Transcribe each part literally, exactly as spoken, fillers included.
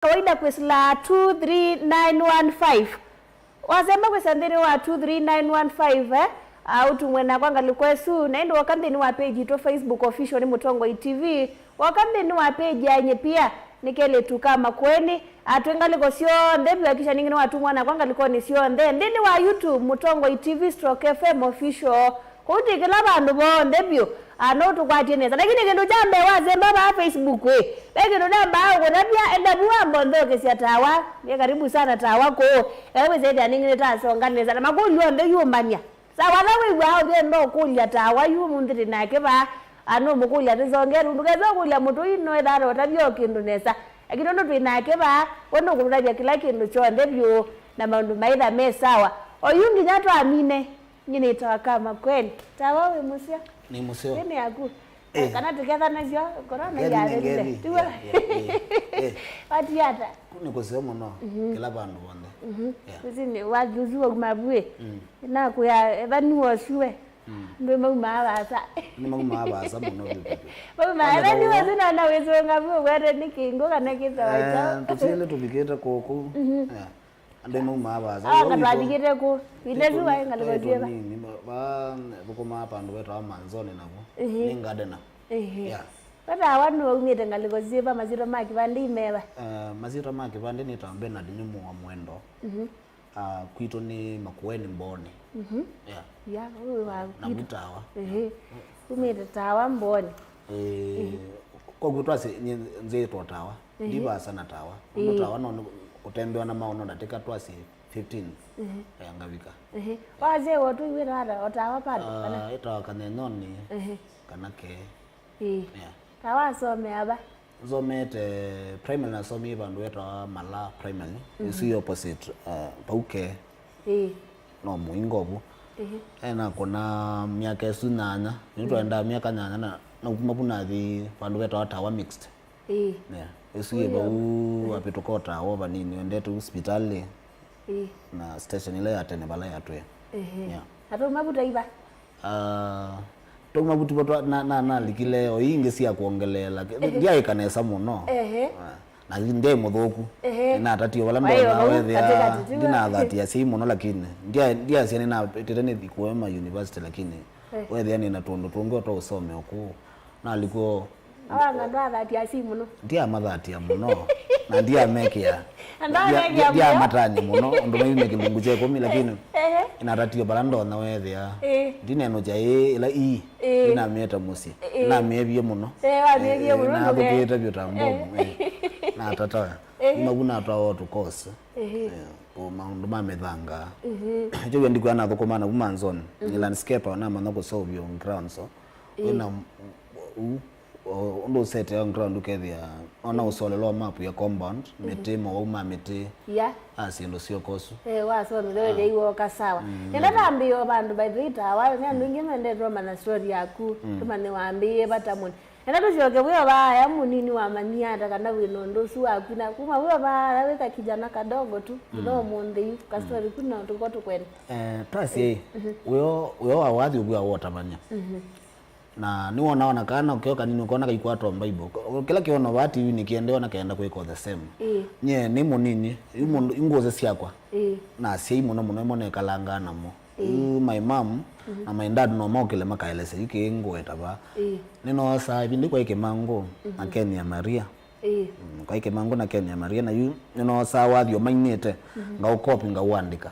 kawaida kwĩsĩla two three nine one five. Wasemba kwĩsĩla nthĩnĩ wa two three nine one five, eh? Ah, ũtumwe nakwa ngalĩko ĩsu, na ĩndĩ woka nthĩnĩ wa page itũ Facebook official nĩ Mũtongoi T V, woka nthĩnĩ wa page ya Nyie Pia nĩ kelĩtu ka Makueni, atwĩ ngalĩko syonthe vyũ, akisha ningĩ nĩwatumwa nakwa ngalĩkonĩ syonthe. Nthĩnĩ wa YouTube, Mũtongoi T V stroke F M official. Kũu twĩ kĩla vandũ vonthe vyũ, ah, no tũkwatye nesa. Lakini kĩndũ kya mbee wasemba vaa Facebook, ĩ, ve kĩndũ nambaa ũkũtavya, enda vu wamba ũnthokesya tawa. Nĩ karibu sana tawa kũũ. Eka wĩsĩthĩa ningĩ nĩtasonga nesa. Na makũlyo onthe yũmbany'a. Sawa, ala wĩw'aa ũyenda ũkũlya tawa yu ũmũnthĩ tĩ nake vaa, ah, nũmũkũlya tũsonge, ndũkesa ũkũlya mũtũi no ethĩwa ũtavya o kĩndũ nesa. Lakini ũndũ twĩ nake vaa, we nũkũtũtavya kĩla kĩndũ kyonthe vyũ, na maũndũ maitha me sawa. Oyu nginya twamine. Nyie nĩtawa Kama Kweni. Tawa wĩ mũseo? Nĩ mũseo. Ĩnĩ yaku. Eh. Kana tũkethanasya, korona yathirire. Tiwa? Yeah, yeah, eh, eh. Watiata? Kũ nĩ kũseo mũno, kĩla vandũ vonthe. Yeah. Ũsini, wathi ũsu wauma vu ĩ. Mm. Nakwĩa, ethĩwa nĩwosue. Mm. Ndwĩ maumaa vaasa. Nĩ maumaa vaasa mũno vyũ vyũ vyũ. Maumaa, ethĩwa nĩwosue na, na wĩsũnga vu ũkwete nĩ kĩngũ kana kĩtawa kyaũ. Eh, tũtiele tũvikĩte kũkũ. Yeah. Andũ maumaa vaasa. Ah, na twathikĩte kũ? Ĩndĩ ĩsu vaĩ ngalĩko syĩva? Nĩ va, va, thũkũmaa vandũ vetawa Manzoni navu. Ehe. Nĩ gardener. Ehe. Yeah. Vetawa nũaumĩte ngalĩko syĩva, masyĩtwa ma kĩvandĩ imeva? Eh, masyĩtwa ma kĩvandĩ nĩtawa Bernard Nyumu wa Mwendo. Mhm. Ah, kwitũ nĩ Makueni Mboni. Mhm. Yeah. Yeah, ũyũ wa na kwitũ. Mwitawa. Ehe. Umĩte tawa Mboni. Eh, koguo twasĩ, nyie nzĩĩtwa tawa. Ehe. Ndivasa na tawa. Ĩĩ. Ũndũ tawa no nĩ ũtembewa na maono ndatĩka twasĩ fifteen. Ehe. Eh, ngavika. Ehe. Wazee wotu iwĩra ata, o tawa bado, kana? Ah, ĩtawa Kanyenyoni. Ehe. Kana ke. Ĩĩ. Yeah. Tawa asomea va? Nsomete primary, nasomie vandũ vetawa Mala Primary. Mhm. Ĩsu ĩ opposite, uh, vau ke. Ĩĩ. No mũingo vu. Ĩĩ. Eh, nakũna myaka ĩsu nyanya. Nĩ twaendaa myaka nyanya na, na kuma vu nathi vandũ vetawa Tawa Mixed. Ĩĩ. Yeah. Ĩsu ĩ vau wavĩtũka o Tawa vanini, wendete hospitalĩ. Ĩĩ. Na station ĩla ya tene vala yatwĩa. Ehe. Yeah. Na twauma vu twaiva? Ah, twauma vu tũvo twa, na, na, nalikile o ingĩ sya kwongeleela. Ehe. Ndyaĩka nesa mũno. Ehe. Ah, na ndyaĩ mũthũku. Ehe. Nĩnatatie vala ndona wethĩa ndinathatia asyai mũno, lakini ndya-, ndyasya nĩnatĩte nĩthi kũema university, lakini wethĩa nĩna tũndũ tũngĩ o twa ũsomea kũu. Nalikwo Awanga ndwathatia asyai mũno. Ndiamathatia mũno. Na ndiamekĩa. Ndiamatanya mũno. Ũndũ maiume kĩlungu kya ĩkũmi, lakini inatatie vala ndonya wethĩa. Ĩĩ. Ndinenũkya ĩĩ ĩla ii. Ĩĩ. Ndinamĩete mũsyĩ. Ĩĩ. Ndinamĩevie mũno. Ĩĩ, wamĩevie mũno, nathũkĩĩte vyũ ta mbomu. Ĩĩ. Ĩĩ. Natata. Ĩĩ. Kuma vu natwawa o tũkosi. Ĩĩ. Eh, o maũndũ ma mĩthanga. Mhm. Kyo ndikwĩa nathũkũma na kuma nzoni. Nĩ landscaper, namanya kũsolve ground, so. Ĩĩ. Wĩna u O, ũndũ ũsete on ground ũkethĩa ona ũsolelwa map ya compound, mĩtĩ, mowau ma mĩtĩ, yeah, a syĩndũ syoka ũsu. Eh, wasomile wethĩa iwoka sawa. Nenda tambĩĩo vandũ, by the way, tawa, nĩ andũ aingĩ mendete ũmanya story yaku, tũmanye wambĩĩe vata mũno. Nenda tũsyoke wĩo vaaya mũnini, wamanyie ata kana wĩna ũndũ ũsu waku, na kuma wĩo vaaya wĩ ka kijana kadogo tu, nginya ũmũnthĩ yu, ka story ku no tũko tũkwenda. Eh, twasye, wĩo, wĩo wa wathi ũvua wotavany'a. Na nĩwona ona kana ũkeo kanini ũkona kaikwatwa Bible. Ko-, kĩla kĩona vaa T V-nĩ kĩendewa na kenda kwĩka the same. Ĩĩ. Nye nĩ mũnini, yu mũndũ, yu ngũsĩ syakwa. Ĩĩ. Na asyai mũno mũno ĩmo nekalangaa namo. Ĩĩ. Yu my mom na my dad no mokĩle makaelesya yu kĩĩ ngũeta vaa. Ĩĩ. Nĩnoosaa ĩvinda kwaĩ Kĩmangũ na Ken ya Maria. Ĩĩ. Mm, kwaĩ Kĩmangũ na Ken ya Maria, na yu nĩnoosaa wathi o mainĩte, ngaũkopi, ngaũandĩka.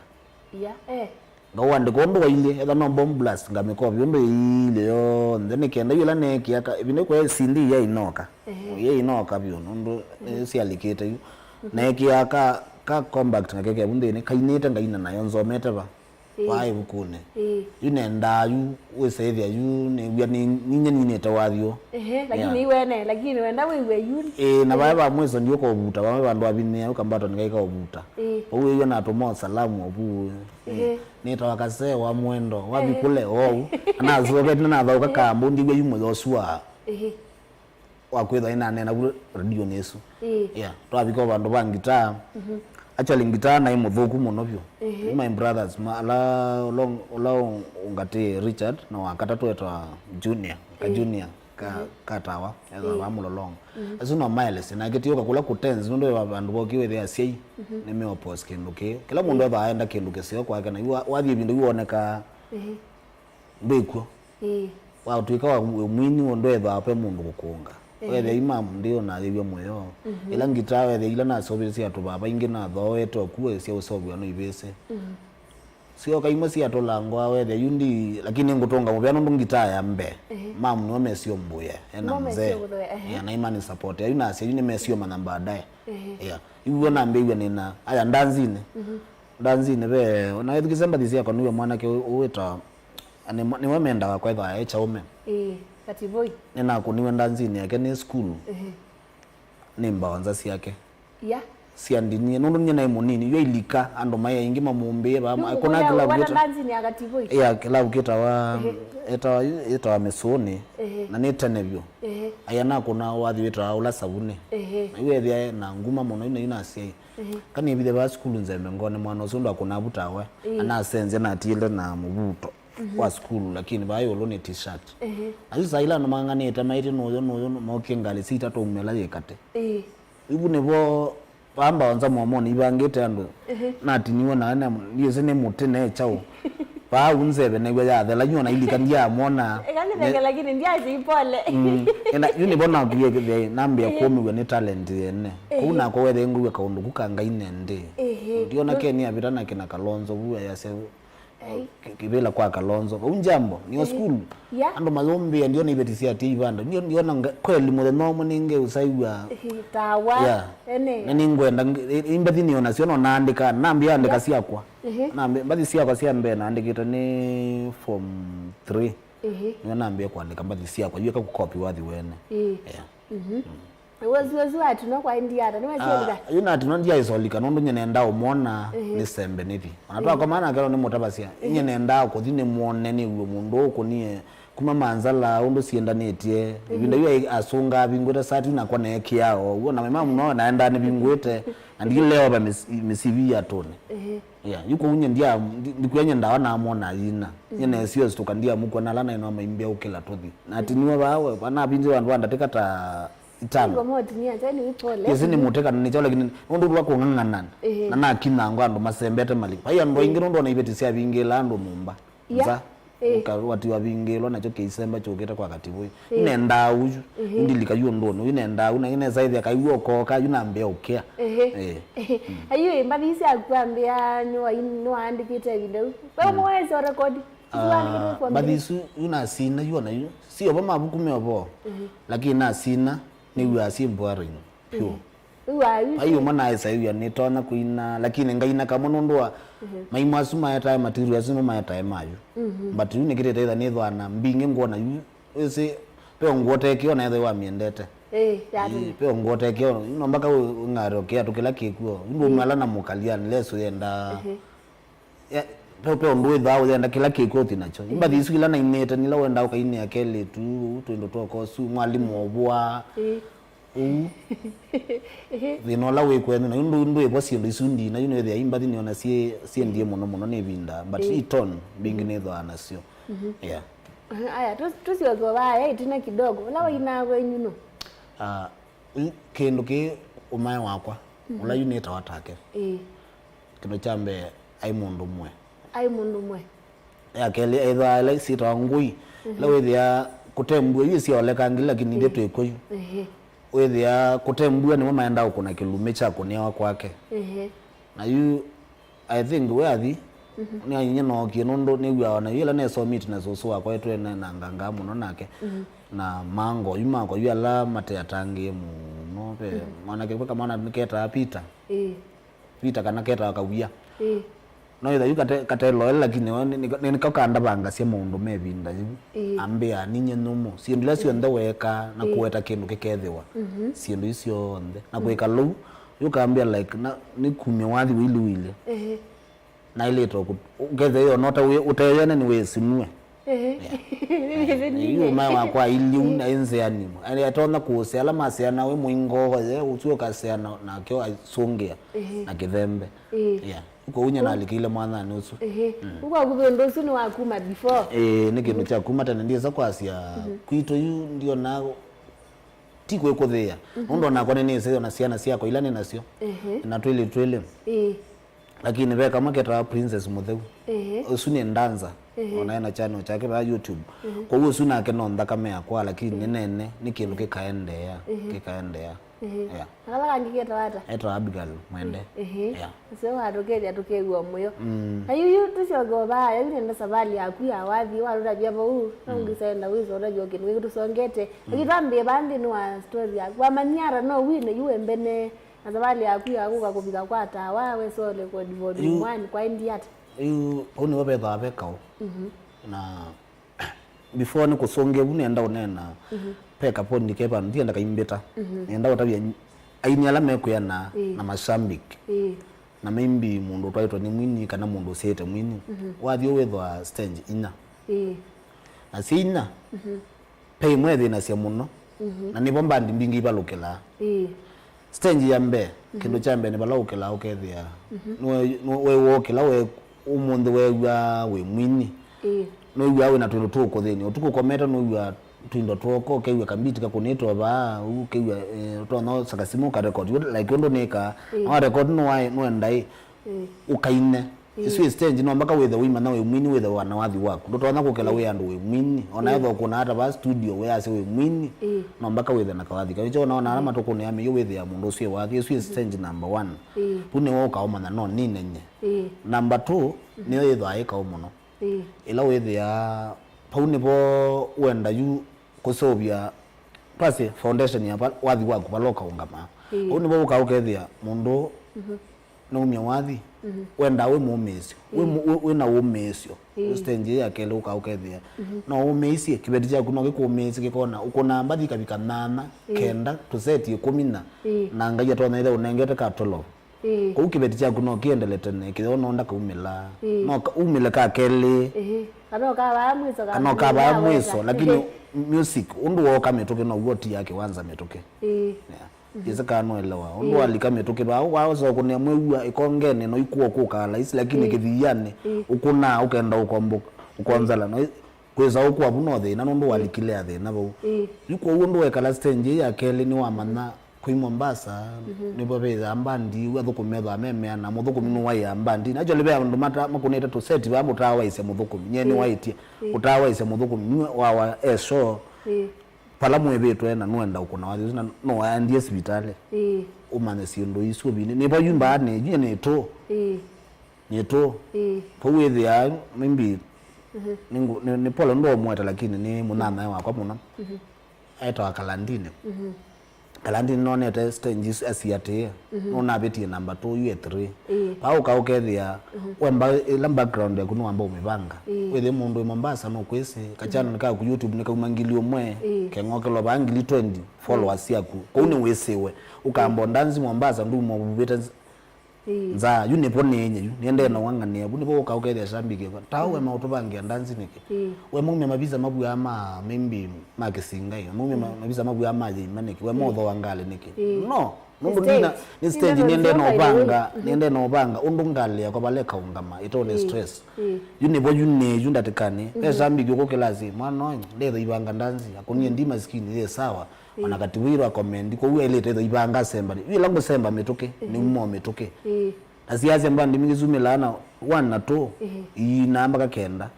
Yeah, eh. Ngaũandĩka ũndũ wailyĩ, etha no bomb blast, ngamĩkovya ũndũ ĩilyĩ yonthe, nĩ kenda yu ĩla neekĩa ka, ĩvinda kwa C D ya inoka. Ehe. Ya inoka vyũ, nũndũ, eh, syalĩkĩte yu. Neekĩa ka, ka compact ngakekĩa vu nthĩnĩ, kainĩte ngaina nayo, nzomete va. Ĩĩ. Vaa ĩvukunĩ. Ĩĩ. Yu nendaa yu, wĩsaĩthya yu, nĩw'a nĩ, ninyie ninĩte wathi ũũ. Ehe, lakini iwene, lakini wenda wĩw'e yu. Ĩĩ, na vae va mwiso ndiũkovuta, vae vandũ avinĩa, ũkambatwa nĩkaika ũvuta. Ĩĩ. Vau wĩw'a natũma o salamu ovu. Ehe. Nĩtawa Kasee wa Mwendo, wathi kũle ou. Anasokete nathaũka kambu, ndiw'a yu mũyosua. Ehe. Wa kwĩthwa nĩnaneena vu redionĩ ĩsu. Ĩĩ. Yeah, twavika o vandũ va ngitaa. Actually, ngitaa naĩ mũthũku mũno vyũ. Ehe. My brothers, ma, ala, ũla, ũla ũngatĩe Richard, na wa katatũ etawa Junior, ka Junior. ka, ka tawa, ethĩwa vaa mũlolongo. Asu no maelesye, nake ti ũka kũla kũtenzi, nũndũ ve vandũ voki wĩthĩa asyai nĩmeoppose kĩndũ kĩĩ. Kĩla mũndũ ethĩwa aenda kĩndũ kĩseo kwake, na yu wa- wathi ĩvinda yu wonekaa ndwĩkw'o. Ĩĩ. Watw'ĩka wa mwini ũndũ ethĩwa ve mũndũ kũkũnga. Wethĩa yu mamu ndĩonayĩw'a mũyo. Ĩla ngitaa wethĩa ila naseũvĩtye sya tũvaa vaingĩ nathooete oku sya ũseũvĩwa no ivĩsĩ. Syoka imwe syatũla ngoa wethĩa yu ndi, lakini ngũtũnga mũvea nũndũ ngitaa ya mbee. Mamu nĩo mesio mbũye, ena mzee. Ĩĩ, na imani support. Yu nasya yu nĩmesio mana baadaye. Ĩĩ. Yu w'o nambĩĩw'a nĩna aya ndanzinĩ. Ndanzinĩ ve, ona ethukĩse mbathi syakwa nĩw'o mwanake ũũ wĩtawa, nĩ- nĩwe mendawa kwethwa e kyaũme. Ĩĩ, Kativoi. Nĩnakũniwe ndanzinĩ yake nĩ sukulu. Nĩ mbaonza syake. Ya. Syandinie, nũndũ nyie naĩ mũnini, yu ilika, andũ maĩ aingĩ mamũmbĩe, vaa- Yu kũna kũya kĩlavu wana kĩta- ndanzinĩ ya Kativoi. Ya, kĩlavu kĩtawa, ĩtawa, ĩtawa Mĩsũnĩ, na nĩ tene vyũ. Aya nakũna wathi wĩtawa ũla savunĩ. Na yu ethĩa na nguma mũno, yu na yu nasyai. Kanĩvithe vaa sukulu nzembe ngone mwana ũsu ndwakũna vu tawe. Anasenzya na atiĩle na mũvuto wa sukulu, lakini vaa ĩũlũ nĩ t-shirt. Na yu saa ila andũ mang'ang'anĩte maĩtĩ nũyũ nũyũ mokie ngalĩ sita twaumĩla yĩ katĩ. Ĩĩ. Ivu nĩvo vaa mbaonza mũomonĩ ivangĩte andũ. Natiniwe na ndiĩsĩ nĩ mũtĩ ne kyaũ. Vaa unzeve new'a yathela, yu ona ilika ndiamwona. Ĩka nĩtheke, lakini ndiasya ipole. Mm. Ĩna- yu nĩvo nakuie kĩthei nambĩa kũũmĩw'a nĩ talent yene. Kũu nakwa wethei ngũw'a kaũndũ ku ka Ngai nendĩ. Ndiona Ken avĩta na kĩna Kalonzo vu ayasya kĩ- kĩvĩla kwa Kalonzo. Vau Njambo, nĩo sukulu. Andũ mayũmbĩa, ndiona iveti sya tia ivanda. Ndio- ndiona nga- kweli mũthenya ũmwe nĩngeũsaiw'a. Tawa. Yeah. Na nĩngwenda nge- i- imbathi nĩona syo no naandĩka, nambĩa andĩka syakwa. Nambe- mbathi syakwa sya mbee naandĩkĩte nĩ form three. Nĩo nambĩe kũandĩka mbathi syakwa, yu eka kũkopi wathi wene. Yeah. Ũsu ũsu atinwa kwa Indiana nĩwe syelika. Yu natinwa ndiaisolika nũndũ nye nenda ũmwona nĩ sembe nĩthi. Ona twakoma nake no nĩmũtavasya. Nye nendaa kũthi nĩmwone nĩw'e mũndũ ũkũnie kuma manzala ũndũ siendanĩtye. Ĩvinda yu ai- asunga avingũĩte sati nakwa neekĩaa o w'o na mema mũno naendaa nĩvingũĩte na ndileova mĩsivi ya tũnĩ. Yeah, yu kũu nye ndia- ndi- ndikwĩa nye ndawa namwona yina. Nye neesio situka ndiamũkw'a na ala naĩ no maimbĩa ũkĩla tũthi. Natiniwe vaa we, vanavinzĩ vandũ va ndatĩka ta itano. Ngoma ũtinia, nzeni wĩ pole. Yesi nĩ mũtĩ kana nĩ kyaũ, lakini nũndũ wa kũng'ang'ana na nakinyangwa andũ masembete mali. Vai andũ aingĩ nũndũ ona iveti syavingĩla andũ nyũmba. Nza. Ũkawatiwa vingĩlwa nakyo kĩisemba kyũkĩte kwa Kativoi. Nĩnendaa ũyu. Ndilika yu ũndũnĩ ũyu nendaa ũyu, na nĩnesa ĩthĩa kaiw'a ũkoka yu nambĩa ũkĩa. Ayu mbathi isu yaku ambĩa nĩwaandĩkĩte ĩvinda yu. We ũmwe wesa rekodi? Mbathi isu yu nasina yu ona yu. Si ovo mavuku me ovo. Lakini nasina, nĩw'aa syĩ boring. Vyũ. Vai ũmwe naĩsaĩw'a nĩtonya kũina, lakini ngaina kamwe nũndũ wa maimũ asu maetae material asu nĩmo maetae mayu. But yu nĩkĩtĩte ĩtha nĩthwaa na mbingĩ ngwona yu, wĩsĩ, ve o nguo tekĩo na ethĩwa wamĩendete. Ĩĩ, ve o nguo tekĩo, no mpaka ũng'are ũkĩatũ kĩla kĩkw'o. Yu ndũmwala na mũkaliani lesu yendaa. Ya, pe, pe ũndũ wĩthaa ũyenda kĩla kĩkw'o ũthi nakyo. Imbathi isu ila nainĩte nila wendaa ũkainĩa kelĩtu ũu twĩndũ twoka ũsu, mwalimũ ovũa. Ũu. Thĩna ũla wĩ kwenyu, na yu ndũ- ndwĩvo syĩndũ isu ndina, yu nĩwĩthĩa imbathi nĩona syĩ- syendie mũno mũno nĩ ĩvinda, but i tone mbingĩ nĩthwaa nasyo. Yeah. Aya, tũsyoke vaya ĩtina kidogo. Ũla wainaa kwenyu nũ? Ah, yu kĩndũ kĩ ũmae wakwa, ũla yu nĩtawa take. Ĩĩ. Kĩndũ kya mbee, aĩ mũndũ mwe. Aĩ mũndũ mwe. Ya kelĩ, ethĩwa ĩla syĩtawa ngũi. Ĩla wĩthĩa kũte mbua, yu syaolekangĩ, lakini ithyĩ twĩ kw'o yu. Wĩthĩa kũte mbua, nĩmo maendaa ũkũna kĩlumĩ kya kũnĩawa kwake. Na yu, I think, we athi, nĩainyie nookie, nũndũ nĩw'aa ona yu ĩla nesomete na sũsũ wakwa, ĩtwene na ngangaa mũno nake. Na mango, yu makwa, yu ala mateatangĩe mũno, ve mwanake, ve kamwana ketaa Peter. Ĩĩ. Vita kana ketawa kawia. Ĩĩ. No ĩtha yu kate- kateloele, lakini o nĩ- nĩ- nĩko kandavangasya maũndũ me ĩvinda yĩu. Ĩĩ. Ambĩa ninye nyũmũ syĩndũ ila syonthe weekaa na kũweta kĩndũ kĩkethĩwa. Syĩndũ isu syonthe na kwĩka lou, yũkambĩa like na nĩ kumya wathi wĩlĩ wĩlĩ. Ĩĩ. Naĩlĩte ũkethĩa yo nota ũteyene nĩwĩsinue. Ehe. Yeah. Yu maĩ wakwa iliu na nzĩanĩ. Ani atonya kũsea ala maseana we mũingo ye, ũsu ũkaseana nake asũngĩa na kĩthembe. Ĩĩ. Yeah. Kwoou nyie nalikĩile mwanyanĩ ũsu. Ehe. Ũkwa kũvĩ ũndũ ũsu nĩ wa kuma before. Ĩĩ, nĩ kĩndũ kya kuma tene, ndiesa kwasya kwitũ yu ndiona ti kwĩkũthĩĩa. Nũndũ onakwa nĩnĩsĩ ona syana syakwa ila nĩ nasyo. Ehe. Na twĩlĩ twĩlĩ. Ĩĩ. Lakini ve kamwe ketawa Princess Mũtheu. Ehe. Ũsu nĩ ndanza. Ehe. Ona ena channel chake va YouTube. Ehe. Kwoou ũsu nake no nthakame yakwa, lakini nĩ nene, nĩ kĩndũ kĩkaendeea, kĩkaendeea. Ehe. Yeah. Na kala kangĩ ketawa ata? Etawa Abigail Mwende. Ehe. Yeah. Ũseo watũkethya tũkew'a mũyo. Mm. Na yu, yu tũsyoke o vaa, yu nenda savalĩ yaku ya wathi, watũtavya vau, na ũngĩsaenda wĩsa ũtavya kĩndũ kĩngĩ tũsongete. Lakini twambĩe vaa nthĩnĩ wa story yaku. Wamanyie ata no wine yu embene? Na savalĩ yaku ya kũka kũvika kwa Tawa, wesole kwa volume one, kwaendie ata? Yu, vau nĩvo vethaa ve kaũ. Mhm. Na before nĩ kũsũngĩa vu nĩenda ũneena, ve kapondi ke vandũ, ndienda kaimbĩta. Mhm. Nĩenda ũtavya aini ala mekwĩana na mashabiki. Ĩĩ. Na maybe mũndũ ũtwaĩtwe nĩ mwini kana mũndũ ũsyaĩte mwini. Mhm. Wathi ũũ wĩthwa stage inya. Ĩĩ. Na syĩ inya, ve ĩmwe ĩthĩnasya mũno, na nĩvo mbandi mbingĩ ivalũkĩlaa. Ĩĩ. Stage ya mbee, kĩndũ kya mbee nĩ vala ũkĩlaa ũkethĩa. Nĩwe, nĩwe wokĩla we, ũmũnthĩ weew'aa wĩ mwini. Ĩĩ. Nũiw'aa wĩna twĩndũ tũũkũthĩny'a. Ũtukũ ũkomete nũiw'aa twindo twoko, ũkew'a kambiti kakũnĩtwe vaa, ũkew'a, eh, ũtonya ũsaka simũ ũkarekodi. Like ũndũ nĩkaa, na warekodi nũwaĩ, nũenda ĩ, ũkaine. Ĩĩ. Ĩsu ĩ stage, no mpaka wĩthe ũimanya wĩ mwini, wĩthe wana wathi waku. Ndũtonya kũkĩla wĩ andũ wĩ mwini. Ona ethwa ũkũna ata va studio, wĩasya wĩ mwini, no mpaka wĩthe na kawathi. Kavĩkya ona, ona ala matũkũnĩa mĩio wĩthĩa mũndũ ũsu ĩ wathi. Ĩsu ĩ stage number one. Ĩĩ. Vu nĩwe ũkaũmanya no ninenye. Ĩĩ. Number two, nĩyo yĩthwaa ĩ kaũ mũno. Ĩĩ. Ĩla wĩthĩa, vau nĩvo wenda yu kũseũvya, twasye foundation ya va-, wathi waku vala ũkaũngamaa. Ĩĩ. Vau nĩvo ũkaa ũkethĩa mũndũ nũumya wathi, wendaa wĩ mũũmĩĩsyo, wĩ mũ-, wĩ, wĩna ũũmĩĩsyo. Ĩĩ. Stage ĩĩ ya kelĩ ũkaa ũkethĩa. No ũũmĩĩsye, kĩveti kyaku no kĩkũũmĩĩsye kĩkona, ũkũnaa mbathi ikavika nyanya, kenda, tũseti ĩkũmi na, na Ngai atonya ĩthe ũnengete ka twelve. Ĩĩ. Kwoou kĩveti kyaku no kĩendele tene, kĩtheo no ndakaumĩla. Ĩĩ. No ka-, umĩle ka kelĩ. Ĩĩ. Kana ũkavaa mwĩso, kana ũkavaa mwĩso, lakini music, ũndũ wooka mĩtũkĩ now'o ũtiaa kĩwanza mĩtũkĩ. Ĩĩ. Yeah. Yĩsĩ kana noelewa. Ũndũ walika mĩtũkĩ vaa, waosa kũnĩa mwĩw'a ĩkongeni, no ikuo kũkaa laisi, lakini kĩthianĩ, ũkũnaa, ũkenda ũkomboka, ũkonzala, no kwĩsa ũkũa vu no thĩna, nũndũ walikile ya thĩna vau. Ĩĩ. Yu kwoou ũndũ wekala stage ĩĩ ya kelĩ nĩwamanya kwĩ Mombasa, nĩvo vethĩaa mbandi, yu athũkũmi methĩawa memeana, mũthũkũmi nũwaĩaa mbandi. Actually, ve andũ mata-, makũnĩte tũseti vaa mũtaawaisya mũthũkũmi, nyie nĩwaĩtye, ũtaawaisya mũthũkũmi, nue wawa e show, vala mwĩvĩtwe na nũenda ũkũna wathi ũsu, na no aendie sivitalĩ. Ĩĩ. Ũmanye syĩndũ isu ũvini. Nĩvo yu mbaanĩ, yu nĩ tũ. Ĩĩ. Nĩ tũ. Ĩĩ. Vau wĩthĩaa, maybe, nĩ, nĩ pole ndũũmweta, lakini nĩ mũnyanyae wakwa mũno. Etawa Kalandini. Kalandini nonete stage isu asiatĩĩe. Nũnavĩtie namba two, yu e three. Ĩĩ. Vau ũka ũkethĩa, wemba, ĩla background yaku nĩwamba ũmĩvanga. Ĩĩ. Wĩthĩ mũndũ wĩ Mombasa nũkwĩsĩ, kachano nĩ kaku YouTube nĩkauma ngili ũmwe, keng'okelwa vaa ngili twenty followers syaku. Kwoou nĩwĩsĩwe. Ũkamba ũndanzi Mombasa, nduma ũvuvĩte nza, yu nĩvo nĩenye yu, nĩendee na wang'anĩa, vu nĩvo ũka ũkethĩa shambiki ĩkwa. Tawe maũtũvangĩa ndanzi nĩkĩ? Ĩĩ. We maumya mavisa mavuaa ma, maybe, ma kĩsingai, maumya ma-, mavisa mavuaa ma yĩima nĩkĩ? We mothoa ngalĩ nĩkĩ? No, nũndũ ndina, nĩ stage nĩendee na ũvanga, nĩendee na ũvanga, ũndũ ngalĩ yakwa vala ĩkaũngama, ĩtone stress. Yu nĩvo yu nĩ yu ndatĩkanĩ, ve shambiki ũkũ kĩlasi, mwana ũyũ, ndetha ivanga ndanzi, akũnie ndi masikini, yĩ sawa. Ona katiwirwa akomendi, kwoou ailĩte ĩtho ivanga asemba. Yu ĩla ngũsemba mĩtũkĩ, nĩumo mĩtũkĩ. Ĩĩ. Na siasya mbandi mbingĩ syumĩlaa na one na two, ii na mpaka kenda.